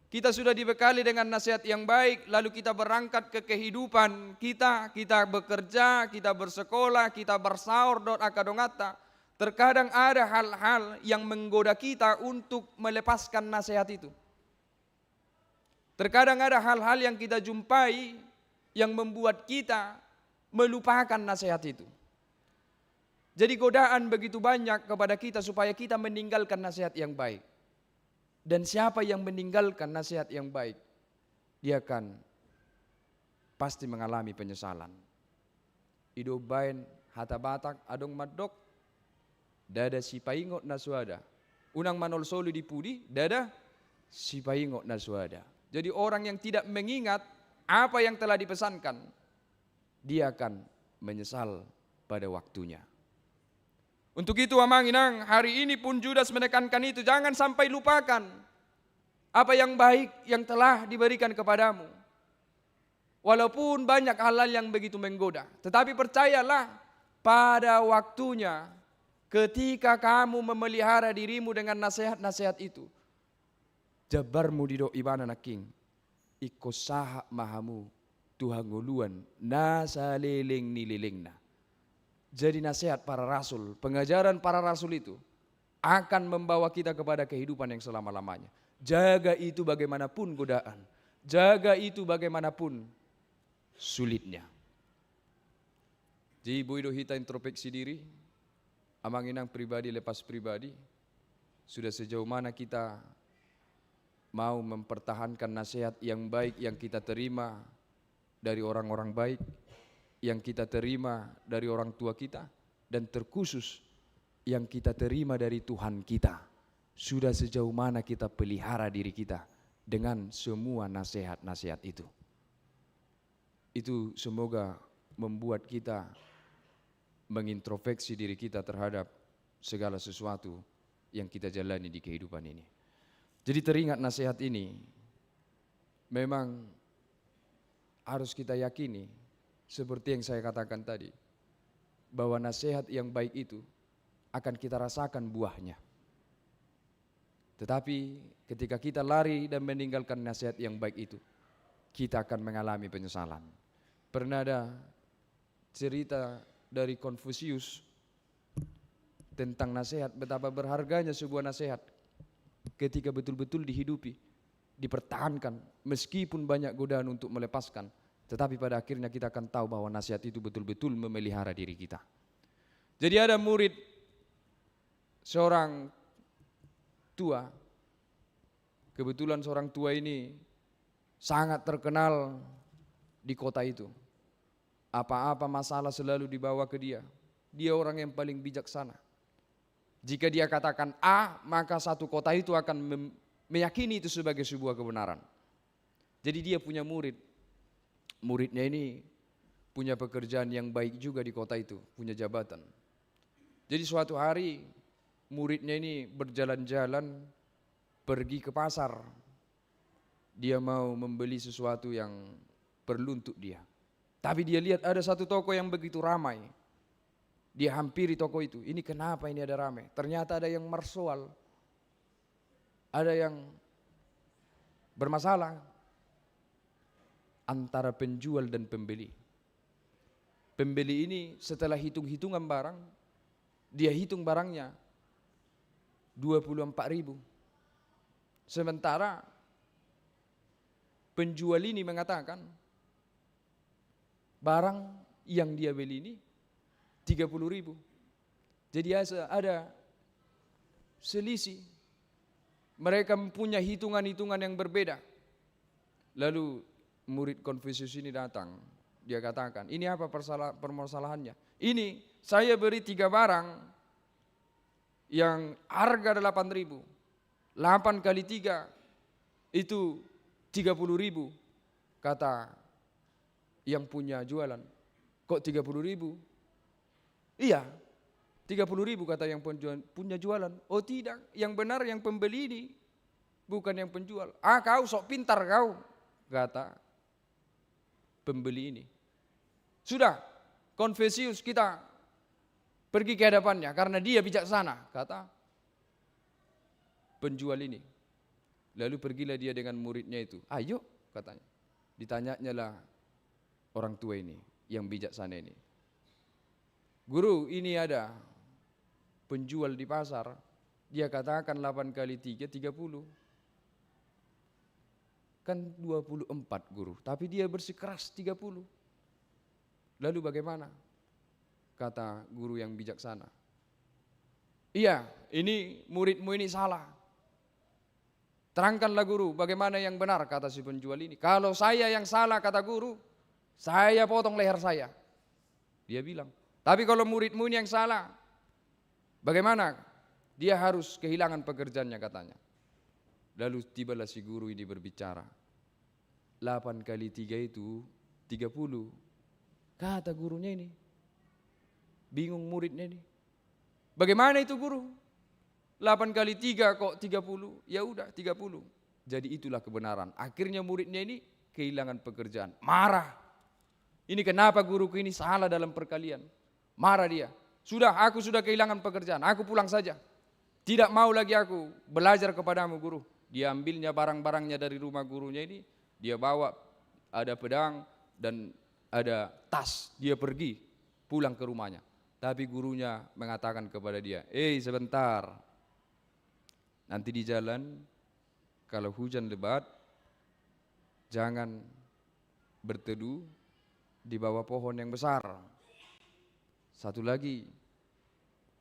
Kita sudah dibekali dengan nasihat yang baik, lalu kita berangkat ke kehidupan kita, kita bekerja, kita bersekolah, kita bersaor dohot angka donganta. Terkadang ada hal-hal yang menggoda kita untuk melepaskan nasihat itu. Terkadang ada hal-hal yang kita jumpai yang membuat kita melupakan nasihat itu. Jadi godaan begitu banyak kepada kita supaya kita meninggalkan nasihat yang baik. Dan siapa yang meninggalkan nasihat yang baik, dia akan pasti mengalami penyesalan. I do umbahen hata Batak adong mandok, ndada sipaingot na so ada. Unang manolsoli di pudi, ndada sipaingot na so ada. Jadi orang yang tidak mengingat apa yang telah dipesankan, dia akan menyesal pada waktunya. Untuk itu, Amang Inang, hari ini pun Judas menekankan itu, jangan sampai lupakan apa yang baik yang telah diberikan kepadamu. Walaupun banyak hal-hal yang begitu menggoda, tetapi percayalah, pada waktunya, ketika kamu memelihara dirimu dengan nasihat-nasihat itu, jambarmu didok ibana nangkin, ingkon sahat ma hamu tu hangoluan na saleleng ni lelengna. Jadi nasihat para rasul, pengajaran para rasul itu akan membawa kita kepada kehidupan yang selama-lamanya. Jaga itu bagaimanapun godaan. Jaga itu bagaimanapun sulitnya. Jadi boi do hita introspeksi diri, Amang Inang, pribadi lepas pribadi, sudah sejauh mana kita mau mempertahankan nasihat yang baik yang kita terima dari orang-orang baik, yang kita terima dari orang tua kita, dan terkhusus yang kita terima dari Tuhan kita. Sudah sejauh mana kita pelihara diri kita dengan semua nasihat-nasihat itu. Itu semoga membuat kita mengintrospeksi diri kita terhadap segala sesuatu yang kita jalani di kehidupan ini. Jadi teringat nasihat ini, memang harus kita yakini, seperti yang saya katakan tadi, bahwa nasihat yang baik itu akan kita rasakan buahnya. Tetapi ketika kita lari dan meninggalkan nasihat yang baik itu, kita akan mengalami penyesalan. Pernah ada cerita dari Konfusius tentang nasihat, betapa berharganya sebuah nasihat ketika betul-betul dihidupi, dipertahankan, meskipun banyak godaan untuk melepaskan, tetapi pada akhirnya kita akan tahu bahwa nasihat itu betul-betul memelihara diri kita. Jadi ada murid seorang tua, kebetulan seorang tua ini sangat terkenal di kota itu. Apa-apa masalah selalu dibawa ke dia. Dia orang yang paling bijaksana. Jika dia katakan A, maka satu kota itu akan mem-, meyakini itu sebagai sebuah kebenaran. Jadi dia punya murid. Muridnya ini punya pekerjaan yang baik juga di kota itu, punya jabatan. Jadi suatu hari muridnya ini berjalan-jalan pergi ke pasar. Dia mau membeli sesuatu yang perlu untuk dia. Tapi dia lihat ada satu toko yang begitu ramai. Dia hampiri toko itu. Ini kenapa ini ada ramai? Ternyata ada yang marsoal. Ada yang bermasalah antara penjual dan pembeli. Pembeli ini setelah hitung-hitungan barang, dia hitung barangnya dua puluh empat ribu. Sementara penjual ini mengatakan barang yang dia beli ini tiga puluh ribu. Jadi asa-, ada selisih. Mereka punya hitungan-hitungan yang berbeda. Lalu murid Konfusius ini datang. Dia katakan, "Ini apa persala-, permasalahannya? Ini saya beri tiga barang yang harga delapan ribu. Delapan kali tiga itu tiga puluh ribu," kata yang punya jualan. "Kok tiga puluh ribu?" "Iya, tiga puluh ribu," kata yang penjual-, punya jualan. "Oh tidak, yang benar yang pembeli ini, bukan yang penjual." "Ah, kau sok pintar kau," kata pembeli ini. "Sudah, Konfusius, kita pergi ke hadapannya karena dia bijaksana," kata penjual ini. Lalu pergilah dia dengan muridnya itu. "Ayo," katanya. Ditanyanyalah orang tua ini, yang bijaksana ini. "Guru, ini ada penjual di pasar. Dia katakan delapan kali tiga, tiga puluh. Kan dua puluh empat, Guru. Tapi dia bersikeras tiga puluh. Lalu bagaimana?" Kata guru yang bijaksana. "Iya, ini muridmu ini salah. Terangkanlah, Guru, bagaimana yang benar," kata si penjual ini. "Kalau saya yang salah," kata guru, "saya potong leher saya," dia bilang. "Tapi kalau muridmu ini yang salah, bagaimana? Dia harus kehilangan pekerjaannya," katanya. Lalu tibalah si guru ini berbicara. "Delapan kali tiga itu tiga puluh," kata gurunya ini. Bingung muridnya ini. "Bagaimana itu, Guru? Delapan kali tiga kok tiga puluh? Ya udah, tiga puluh." Jadi itulah kebenaran. Akhirnya muridnya ini kehilangan pekerjaan. Marah. "Ini kenapa guruku ini salah dalam perkalian?" Marah dia. "Sudah, aku sudah kehilangan pekerjaan. Aku pulang saja. Tidak mau lagi aku belajar kepadamu, Guru." Dia ambilnya barang-barangnya dari rumah gurunya ini. Dia bawa, ada pedang dan ada tas. Dia pergi pulang ke rumahnya. Tapi gurunya mengatakan kepada dia, "Eh, sebentar. Nanti di jalan, kalau hujan lebat, jangan berteduh di bawah pohon yang besar. Satu lagi,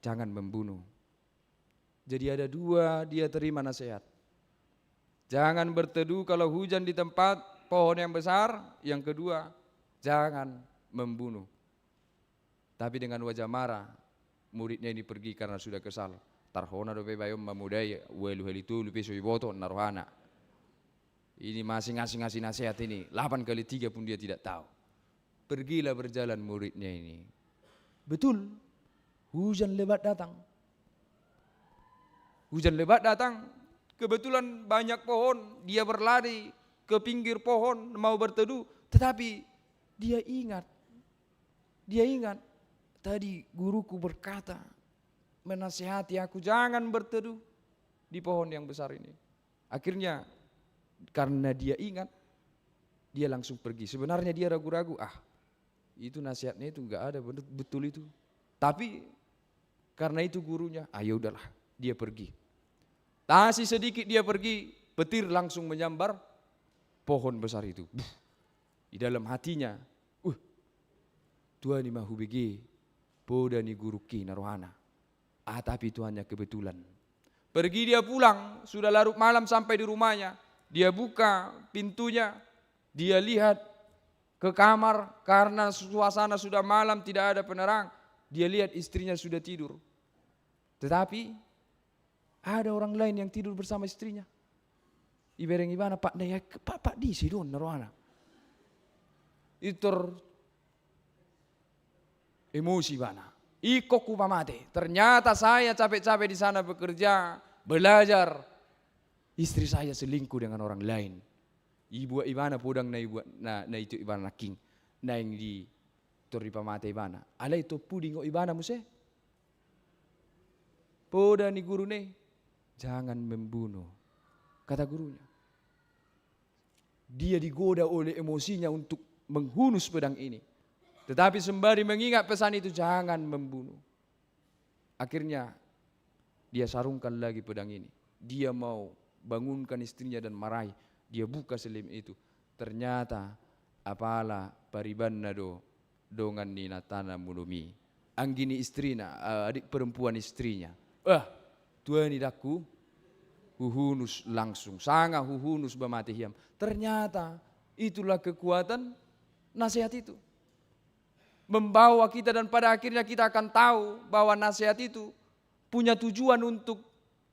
jangan membunuh." Jadi ada dua dia terima nasihat. Jangan berteduh kalau hujan di tempat pohon yang besar. Yang kedua, jangan membunuh. Tapi dengan wajah marah, muridnya ini pergi karena sudah kesal. Tarhona dope bayon mamodai, ualu hali tolu pe so iboto na rohana. Ini masing-masing ngasih nasihat ini, delapan kali tiga pun dia tidak tahu. Pergilah berjalan muridnya ini. Betul, hujan lebat datang. Hujan lebat datang, kebetulan banyak pohon, dia berlari ke pinggir pohon, mau berteduh, tetapi dia ingat, dia ingat, "Tadi guruku berkata, menasihati aku jangan berteduh di pohon yang besar ini." Akhirnya, karena dia ingat, dia langsung pergi. Sebenarnya dia ragu-ragu, "Ah, itu nasihatnya itu nggak ada, betul, betul itu." Tapi karena itu gurunya, ah, ya udahlah, dia pergi. Tasi sedikit dia pergi, petir langsung menyambar pohon besar itu. Buh. Di dalam hatinya, "Uh, tua ni ma hubege poda ni gurungki na rohana." Ah, tapi itu hanya kebetulan. Pergi dia pulang, sudah larut malam sampai di rumahnya. Dia buka pintunya, dia lihat ke kamar, karena suasana sudah malam, tidak ada penerang. Dia lihat istrinya sudah tidur. Tetapi ada orang lain yang tidur bersama istrinya. Ibereng ibana, "Pak, dai, Pak, Pak, disi do on na rohana." Itu tor emosi ibana. "Ingkon hupamate. Ternyata saya capek-capek di sana bekerja, belajar. Istri saya selingkuh dengan orang lain." Ibuat ibana podang na ibuat, na, na itiop ibana nangkin. Naeng di tor dipamate ibana. Alai tompu diingot ibana muse. Poda ni guruna i, "Jangan membunuh," kata gurunya. Dia digoda oleh emosinya untuk menghunus pedang ini. Tetapi sembari mengingat pesan itu, "Jangan membunuh." Akhirnya, dia sarungkan lagi pedang ini. Dia mau bangunkan istrinya dan marahi. Dia buka selimut itu. Ternyata apala paribanna do dongan ni inantana mudom i. anggi ni istrina, eh, adik perempuan istrinya. "Ah, tuani dangku, huhunus langsung, sanga huhunus ba mate hian." Ternyata itulah kekuatan nasihat itu. Membawa kita dan pada akhirnya kita akan tahu bahwa nasihat itu punya tujuan untuk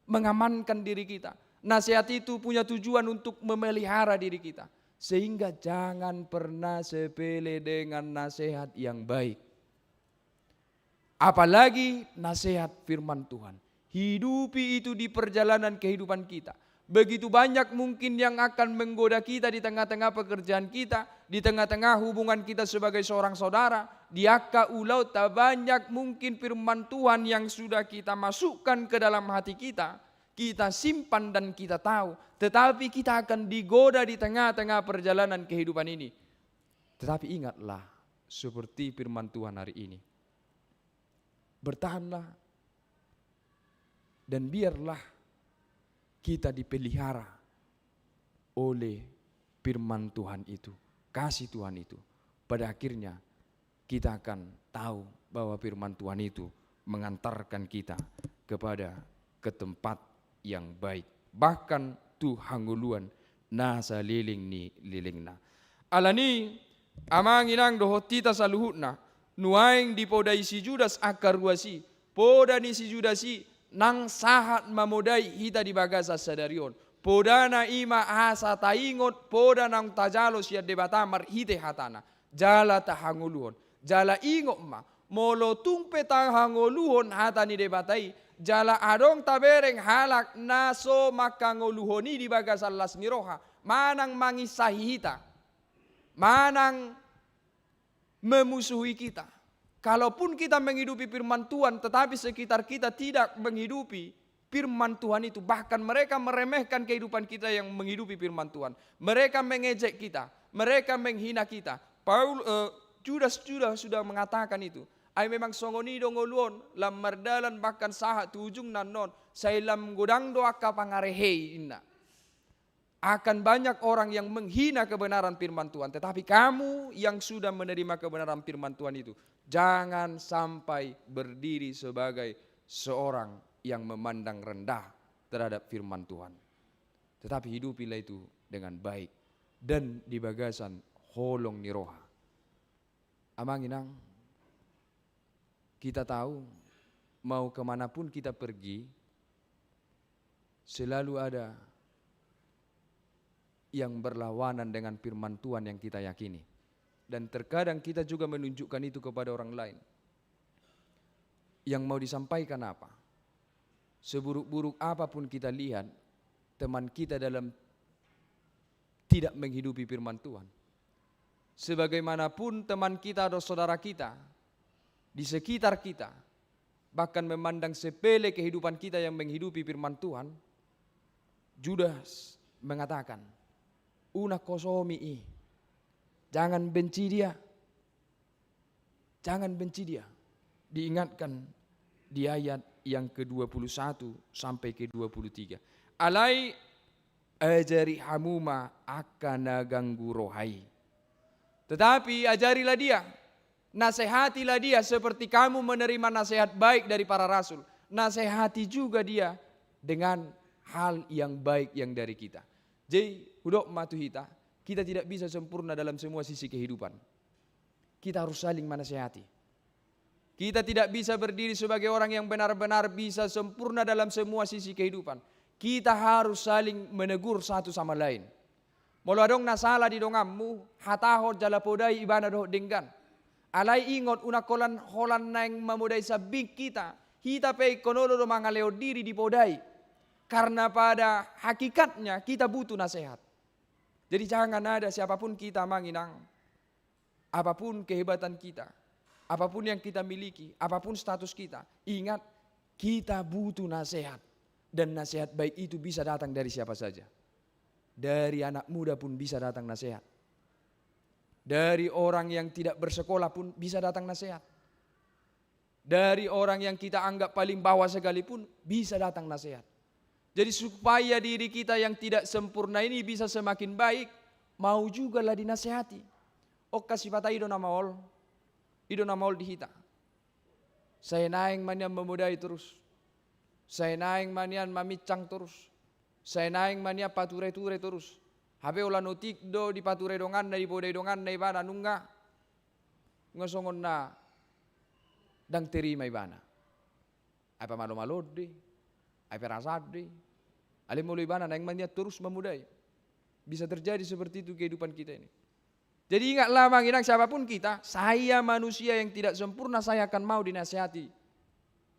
mengamankan diri kita. Nasihat itu punya tujuan untuk memelihara diri kita. Sehingga jangan pernah sepele dengan nasihat yang baik. Apalagi nasihat firman Tuhan. Hidupi itu di perjalanan kehidupan kita. Begitu banyak mungkin yang akan menggoda kita di tengah-tengah pekerjaan kita, di tengah-tengah hubungan kita sebagai seorang saudara, di angka ulaonta. Banyak mungkin firman Tuhan yang sudah kita masukkan ke dalam hati kita, kita simpan dan kita tahu, tetapi kita akan digoda di tengah-tengah perjalanan kehidupan ini. Tetapi ingatlah, seperti firman Tuhan hari ini, bertahanlah dan biarlah kita dipelihara oleh firman Tuhan itu, kasih Tuhan itu. Pada akhirnya kita akan tahu bahwa firman Tuhan itu mengantarkan kita kepada, ke tempat yang baik, bahkan tu hangoluan na saleleng ni lelengna. Alani, amang inang dohot hita saluhutna, nuaeng dipodai si Judas angka ruas i, poda ni si Judas i nang sahat mamodai hita di bagasan sadari on. Podana i ma asa taingot poda naung tajalo sian Debata marhite hatana. Jala tahangoluhon. Jala ingot ma, molo tung pe tahangoluhon hata ni Debata i, jala adong tabereng halak na so manghangoluhon i di bagasan las ni roha, manang manginsahi hita, manang memusuhi kita. Kalaupun kita menghidupi firman Tuhan, tetapi sekitar kita tidak menghidupi firman Tuhan itu, bahkan mereka meremehkan kehidupan kita yang menghidupi firman Tuhan. Mereka mengejek kita, mereka menghina kita. Paul, eh, Judas, Judas sudah mengatakan itu. Ai memang songon i do ngolu on, lam mardalan bahkan sahat tu ujungna annon, sai lam godang do angka pangarehei, ninna. Akan banyak orang yang menghina kebenaran firman Tuhan, tetapi kamu yang sudah menerima kebenaran firman Tuhan itu, jangan sampai berdiri sebagai seorang yang memandang rendah terhadap firman Tuhan. Tetapi hidupilah itu dengan baik dan di bagasan holong ni roha. Amang inang, kita tahu, mau ke mana pun kita pergi, selalu ada yang berlawanan dengan firman Tuhan yang kita yakini. Dan terkadang kita juga menunjukkan itu kepada orang lain. Yang mau disampaikan apa? Seburuk-buruk apapun kita lihat teman kita dalam tidak menghidupi firman Tuhan, sebagaimanapun teman kita atau saudara kita di sekitar kita bahkan memandang sepele kehidupan kita yang menghidupi firman Tuhan, Judas mengatakan, "Unang hosomi i, jangan benci dia." Jangan benci dia. Diingatkan di ayat yang kedua puluh satu sampai kedua puluh tiga. Alai ajari hamu ma angka na ganggu roha i. Tetapi ajarilah dia, nasehatilah dia seperti kamu menerima nasihat baik dari para rasul. Nasehati juga dia dengan hal yang baik yang dari kita. Jadi, hudok ma tu hita, kita tidak bisa sempurna dalam semua sisi kehidupan. Kita harus saling menasehati. Kita tidak bisa berdiri sebagai orang yang benar-benar bisa sempurna dalam semua sisi kehidupan. Kita harus saling menegur satu sama lain. Molo adong na sala di donganmu, hatahon jala podai ibana dohot denggan. Alai ingot, unang holan-holan naeng mamodai sambing hita. Hita pe ingkon olo do mangalehon diri dipodai. Karena pada hakikatnya kita butuh nasihat. Jadi jangan ada siapapun kita, amang inang, apapun kehebatan kita, apapun yang kita miliki, apapun status kita, ingat, kita butuh nasihat. Dan nasihat baik itu bisa datang dari siapa saja. Dari anak muda pun bisa datang nasihat. Dari orang yang tidak bersekolah pun bisa datang nasihat. Dari orang yang kita anggap paling bawah sekalipun bisa datang nasihat. Jadi, supaya diri kita yang tidak sempurna ini bisa semakin baik, mau jugalah dinasehati. Oka sipata i do na maol, i do na maol di hita. Sai naeng ma nian mamodai torus. Sai naeng ma nian mamincang torus. Sai naeng ma nian pature-ture torus. Hape holan otik do dipature donganna, dipodai donganna ibana, nunga, nunga songon na ndang terima ibana. Ai pamalo-malo do i, ai perasaan do i. Alai molo ibana naeng ma nian torus mamodai. Bisa terjadi seperti itu kehidupan kita ini. Jadi ingatlah, Amang Inang, siapapun kita, saya manusia yang tidak sempurna, saya akan mau dinasihati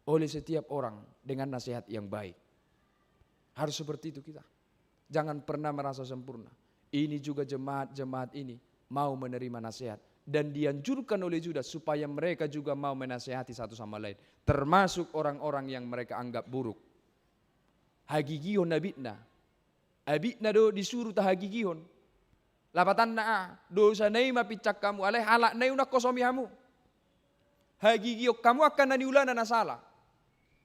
oleh setiap orang dengan nasihat yang baik. Harus seperti itu kita. Jangan pernah merasa sempurna. Ini juga jemaat-jemaat ini mau menerima nasihat dan dianjurkan oleh Judas supaya mereka juga mau menasihati satu sama lain, termasuk orang-orang yang mereka anggap buruk. Hagigihon abitna. Abitna do disuru tahagigihon. Lapatanna, ah, dosa na i ma pinsang hamu, alai halak na i unang hosomi hamu. Hagigion hamu angka na niulana na sala.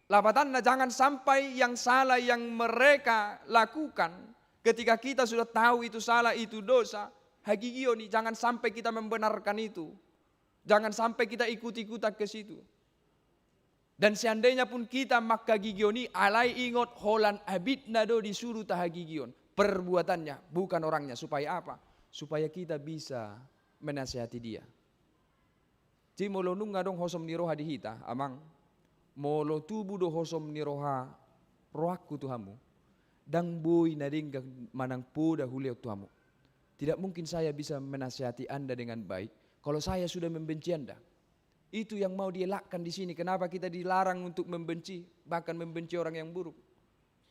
Lapatanna, jangan sampai yang salah yang mereka lakukan, ketika kita sudah tahu itu salah, itu dosa, hagigion i, jangan sampai kita membenarkan itu. Jangan sampai kita ikut-ikutan ke situ. Dan seandainya pun kita mangkagigion i, alai ingot, holan abitna do disuru tahagigion. Perbuatannya, bukan orangnya. Supaya apa? Supaya kita bisa menasihati dia. Jadi molo nunga adong hosom ni roha di hita, Amang, molo tubu do hosom ni roha, rohangku tu hamu, ndang boi na denggan manang poda hulehon tu hamu. Tidak mungkin saya bisa menasihati Anda dengan baik kalau saya sudah membenci Anda. Itu yang mau dielakkan di sini. Kenapa kita dilarang untuk membenci, bahkan membenci orang yang buruk?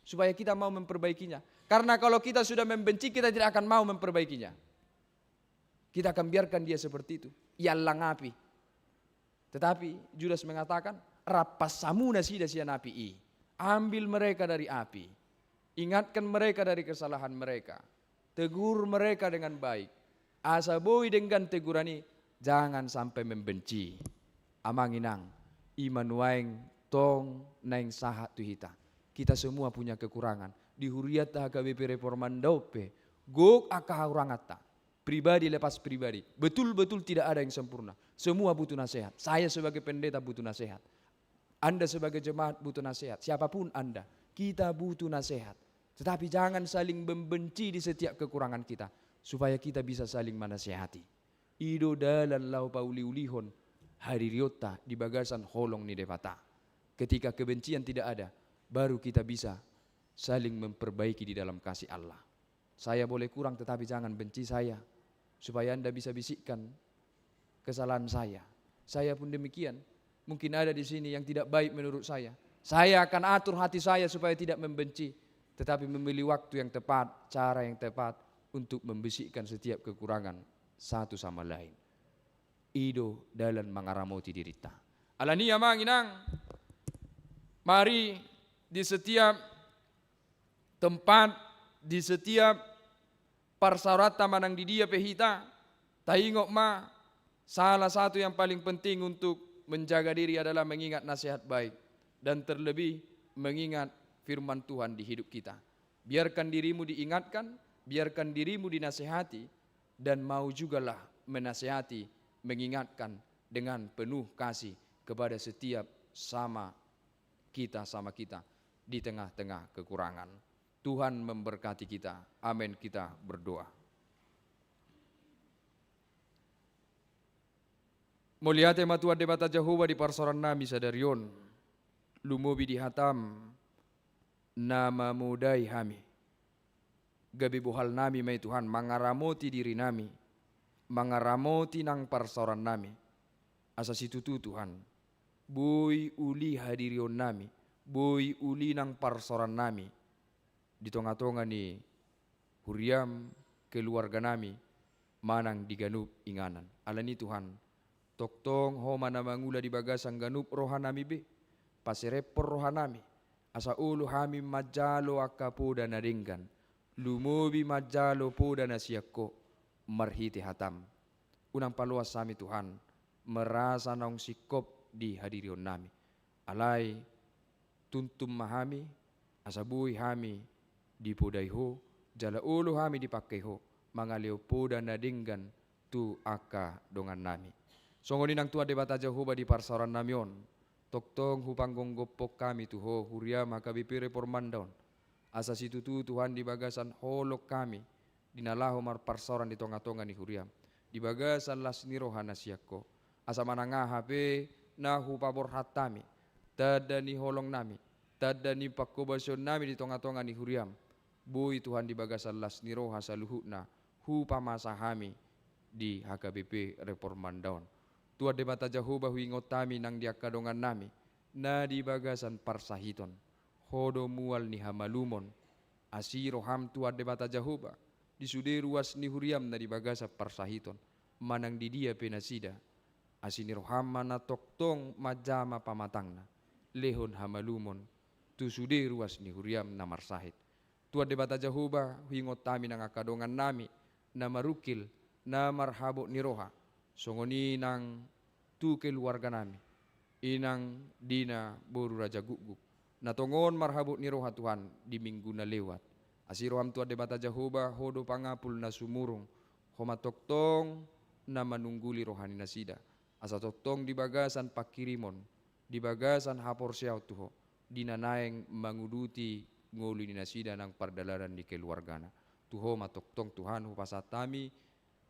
Supaya kita mau memperbaikinya. Karena kalau kita sudah membenci, kita tidak akan mau memperbaikinya. Kita akan biarkan dia seperti itu. Ia lang api. Tetapi Judas mengatakan, rampas hamu nasida sian api i. Ambil mereka dari api. Ingatkan mereka dari kesalahan mereka. Tegur mereka dengan baik. Asa boi denggan teguran i, jangan sampai membenci. Amang Inang, i ma nuaeng tong naeng sahat tu hita. Kita semua punya kekurangan. Di hurianta H K B P Reformanda on pe, gok angka hahuranganta. Pribadi lepas pribadi. Betul-betul tidak ada yang sempurna. Semua butuh nasihat. Saya sebagai pendeta butuh nasihat. Anda sebagai jemaat butuh nasihat. Siapapun Anda, kita butuh nasihat. Tetapi jangan saling membenci di setiap kekurangan kita, supaya kita bisa saling menasihati. I do dalan laho pauliulihon hadirionta di bagasan holong ni Debata. Ketika kebencian tidak ada, baru kita bisa saling memperbaiki di dalam kasih Allah. Saya boleh kurang, tetapi jangan benci saya, supaya Anda bisa bisikkan kesalahan saya. Saya pun demikian. Mungkin ada di sini yang tidak baik menurut saya. Saya akan atur hati saya supaya tidak membenci, tetapi memilih waktu yang tepat, cara yang tepat untuk membisikkan setiap kekurangan satu sama lain. I do dalan mangaramoti dirinta. Alani i, Amang Inang, mari di setiap tempat, di setiap parsaoranta manang di dia pe hita, taingot ma, salah satu yang paling penting untuk menjaga diri adalah mengingat nasihat baik dan terlebih mengingat firman Tuhan di hidup kita. Biarkan dirimu diingatkan, biarkan dirimu dinasihati, dan mau jugalah menasihati, mengingatkan dengan penuh kasih kepada setiap sama kita, sama kita di tengah-tengah kekurangan. Tuhan memberkati kita. Amin. Kita berdoa. Mauliate ma Tuhan Debata Jahowa di parsaoran nami sadari on, lumobi di hatam na mamodai hami. Gabe bohal nami ma i Tuhan, mangaramoti diri nami, mangaramoti nang parsaoran nami. Asa situtu Tuhan, boi uli hadirion nami, boi uli nang parsaoran nami di tonga-tonga ni huriam, keluarga nami, manang di ganup inganan. Alani Tuhan, tongtong Ho ma na mangula di bagasan ganup roha nami be, paserephon roha nami, asa olo hami manjalo angka poda na denggan, lumobi manjalo poda na sian Ho marhite hatam. Unang paloas hami Tuhan, merasa naung singkop di hadirion nami. Alai tuntung ma hami, asa boi hami dipodai Ho, jala olo hami dipangke Ho, mangalehon poda na denggan tu angka dongan nami. Songon i nang Tuhan Debata Jahowa di parsaoran nami on, Tongtong hupanggomgophon hami tu Ho huriaM H K B P Reformanda on, asa situtu Tuhan di bagasan holong hami di na laho marparsaoran di tongatonga ni huriaM, di bagasan las ni roha na sian Ho, asa manang aha pe na hupaborhat hami, tanda ni holongnami, tanda ni panghobasionNami di tongatonga ni huriaM, boi Tuhan di bagasan las ni roha saluhutna hupamasa hami di H K B P Reformanda on. Tuhan Debata Jahowa, huingot hami nang di angka dongannami na di bagasan parsahiton. Ho do mual ni hamalumon. Asi rohaM Tuhan Debata Jahowa di sude ruas ni huriaM na di bagasan parsahiton, manang di dia pe nasida. Asi ni rohaM ma na tongtong manjama pamatangna, lehon hamalumon tu sude ruas ni huriaM na marsahit. Tuhan Debata Jahowa, huingot hami nang angka dongannami na marungkil, na marhabot ni roha, songon i nang tu keluarganami, inang, dina, boru, raja gukguk, na tongon marhabot ni roha Tuhan di minggu na lewat. Asi rohaM Tuhan Debata Jahowa, Ho do pangapul na sumurung, Ho ma tongtong na manungguli roha ni nasida, asa tongtong di bagasan panghirimon, di bagasan haporseaon tu Ho, di na naeng manguduti ngolu ni nasida nang pardalanan ni keluargana. Tu Ho ma tongtong Tuhan hupasahat hami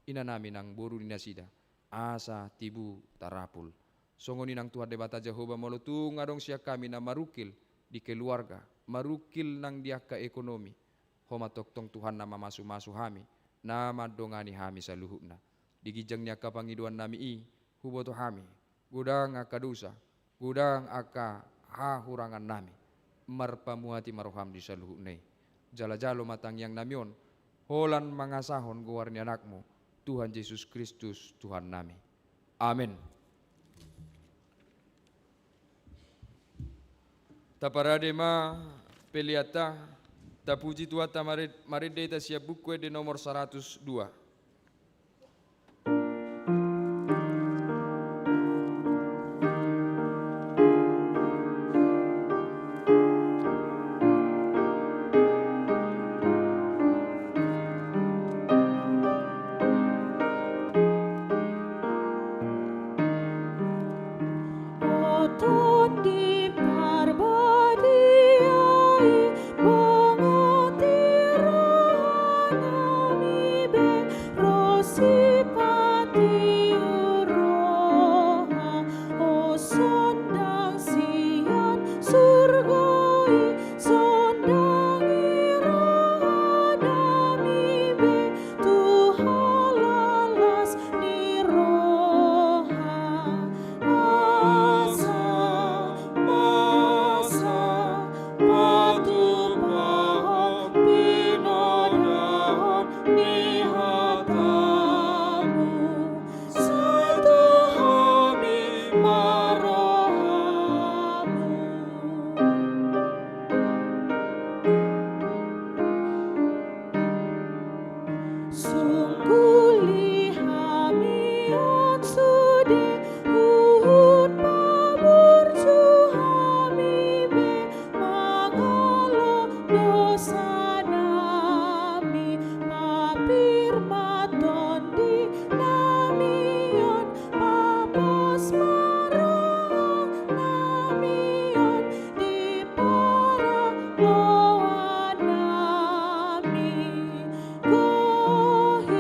inanami nang boru ni nasida, asa tibu tarapul. Songon i nang Tuhan Debata Jahowa, molo tung adong sian hami na marungkil di keluarga, marungkil nang di angka ekonomi, Ho ma tongtong Tuhan na mamasumasu hami, na mandongani hami saluhutna. Di ginjang ni angka pangidoannami i, huboto hami godang angka dosa, godang angka hahurangannami. Marpamuati ma rohaM di saluhutna i. Jala jalo ma tangiangnami on holan mangasahon goar ni AnakMu, Tuhan Jesus Kristus, Tuhannami. Amen. Taparade ma peleanta, tapuji Tuhanta. Mare-, marende hita sian Buku Ende nomor saratus dua. Tondi Parbadia i, bongoti rohanami be, ro sipata ni roha, o sondang sian surgo i, sondangi rohanami be tu halalas ni roha. Asa masa patupahon pinodohon ni hatamu, sai tu hami ma rohamu. Sungkuli hami on sude, huhut paburju hami be, mangalo dosanami, papir ma tondinami on, papos ma rohanami on di parloanami. Gohi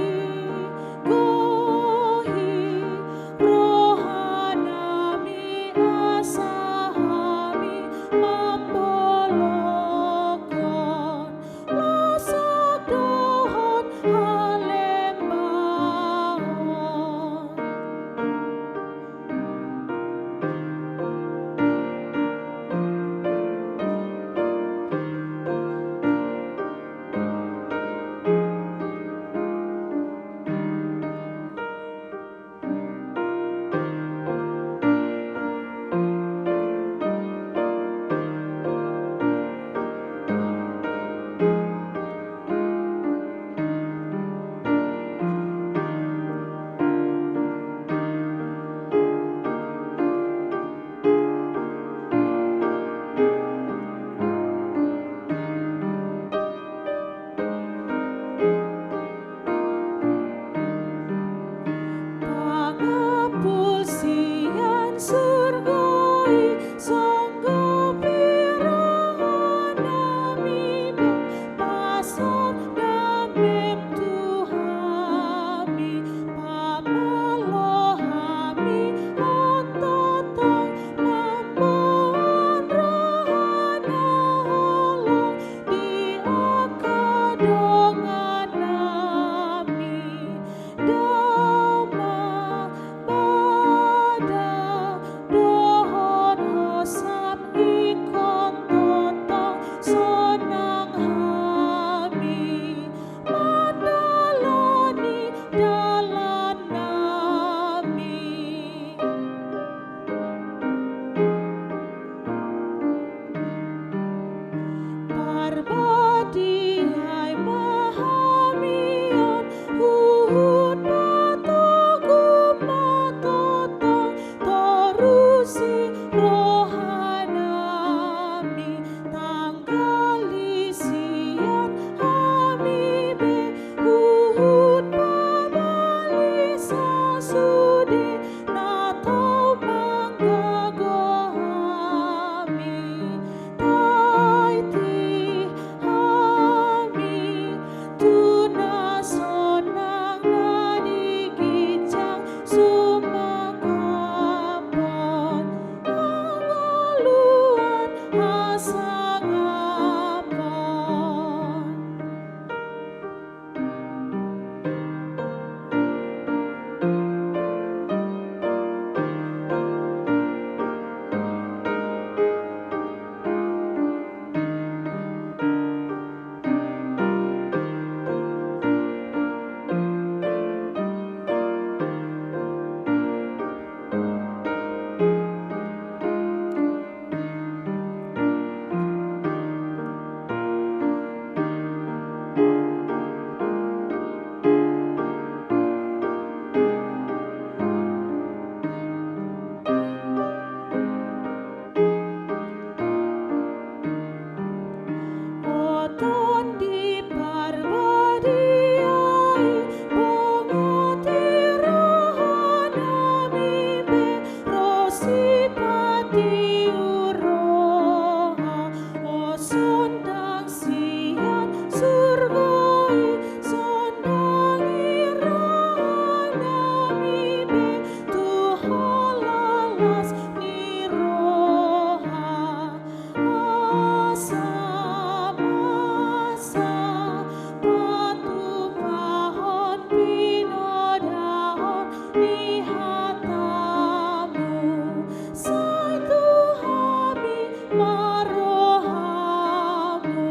Ni hatamu, sai tu hami ma rohamu.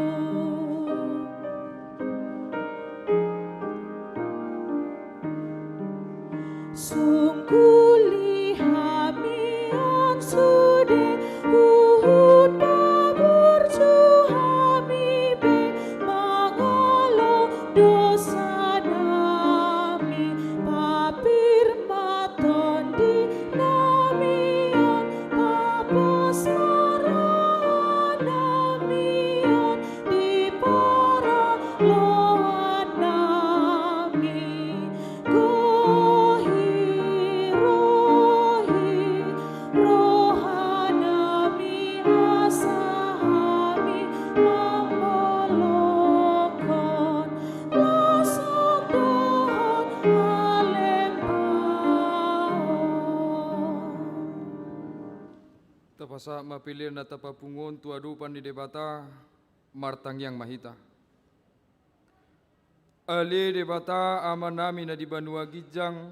Sungkuli hami on sude, huhut paburju hami be, mangalo dosa nami, papir ma tondi nami on, papos ma roha nami on di paraloan nami. Gohi rohi roha nami asa hami mamolokhon lasok dohot halembaon. Tapasahat ma pelean na tapapungu on tu adopan ni Debata. Martangiang ma hita. Ale Debata Amanami na di banua ginjang,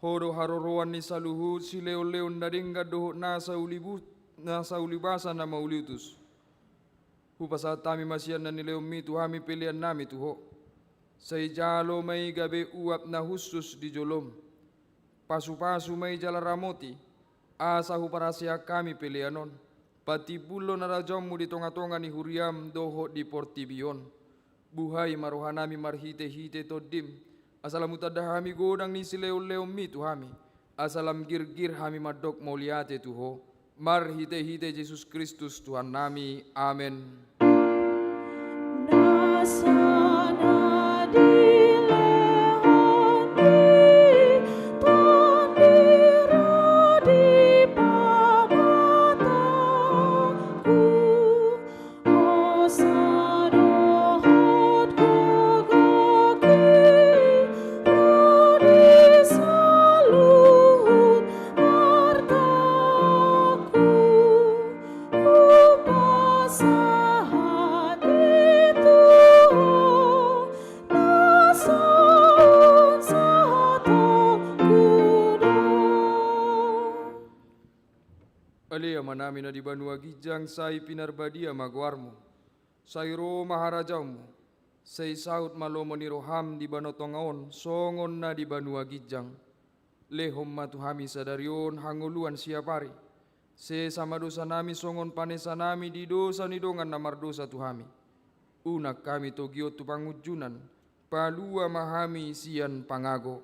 Ho do haroroan ni saluhut silehonlehon na denggan dohot na saulibu-, na saulibasa na mauliutus. Hupasahat hami ma sian na nilehonMi tu hami peleannami tu Ho. Sai jalo ma i gabe uap na hushus di joloM. Pasupasu ma i jala ramoti, asa huparaseak hami pelean on, patimbulhon harajaonMu di tongatonga ni huriaM dohot di portibi on. Buhai ma rohanami marhitehite TondiM, asa lam hutanda hami godang ni silehonlehonMi tu hami, asa lam girgir hami mandok mauliate tu Ho, marhitehite Jesus Kristus Tuhannami. Amen. Nasa na dilehon ni Tondi ro di pamatangku, hosa dohot gogo i ro di saluhut artaku, hupasahat i tu Ho na saur satongkin do. Ale Amanami na di banua ginjang, sai pinarbadia ma goarMu. Sai ro ma harajaonMu. Sai saut ma lomo ni rohaM di banua tonga on songon na di banua ginjang. Lehon ma tu hami sadari on hangoluan siapari. Sesa ma dosanami songon panesanami di dosa ni dongan na mardosa tu hami. Unang hami togihon tu pangunjunan, palua ma hami sian pangago.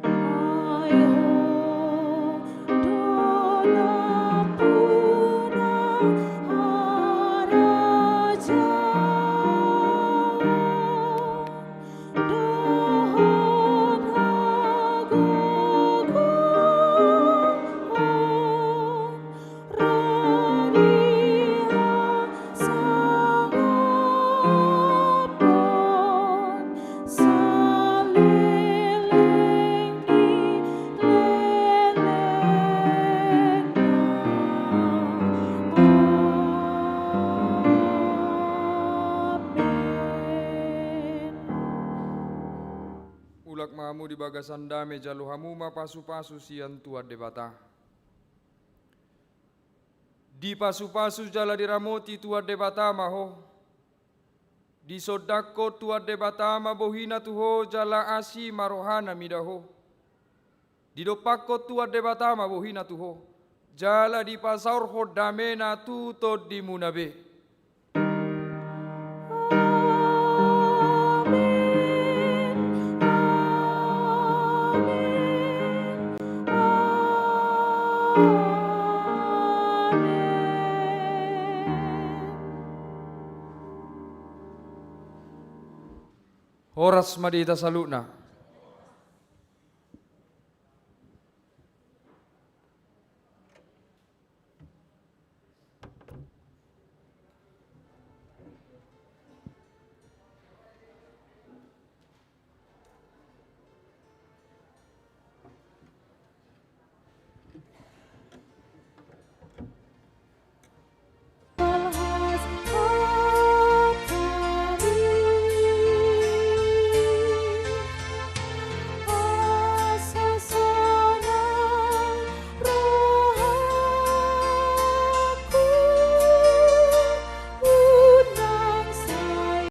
Ai Ho do nampuna harajaon dohot hagogoon ro di hasangapon saleleng ni lelengna. Amen. Mulak ma hamu di bagasan dame, jalo hamu ma pasupasu sian Tuhan Debata. Dipasupasu jala diramoti Tuhan Debata ma ho. Disondangkon Tuhan Debata ma bohiNa tu ho jala asi ma rohaNa mida ho. Didompakkon Tuhan Debata ma bohiNa tu ho, jala dipasaorhon dameNa tu tondimuna be. Amen. Amen. Amen. Horas ma di hita saluhutna.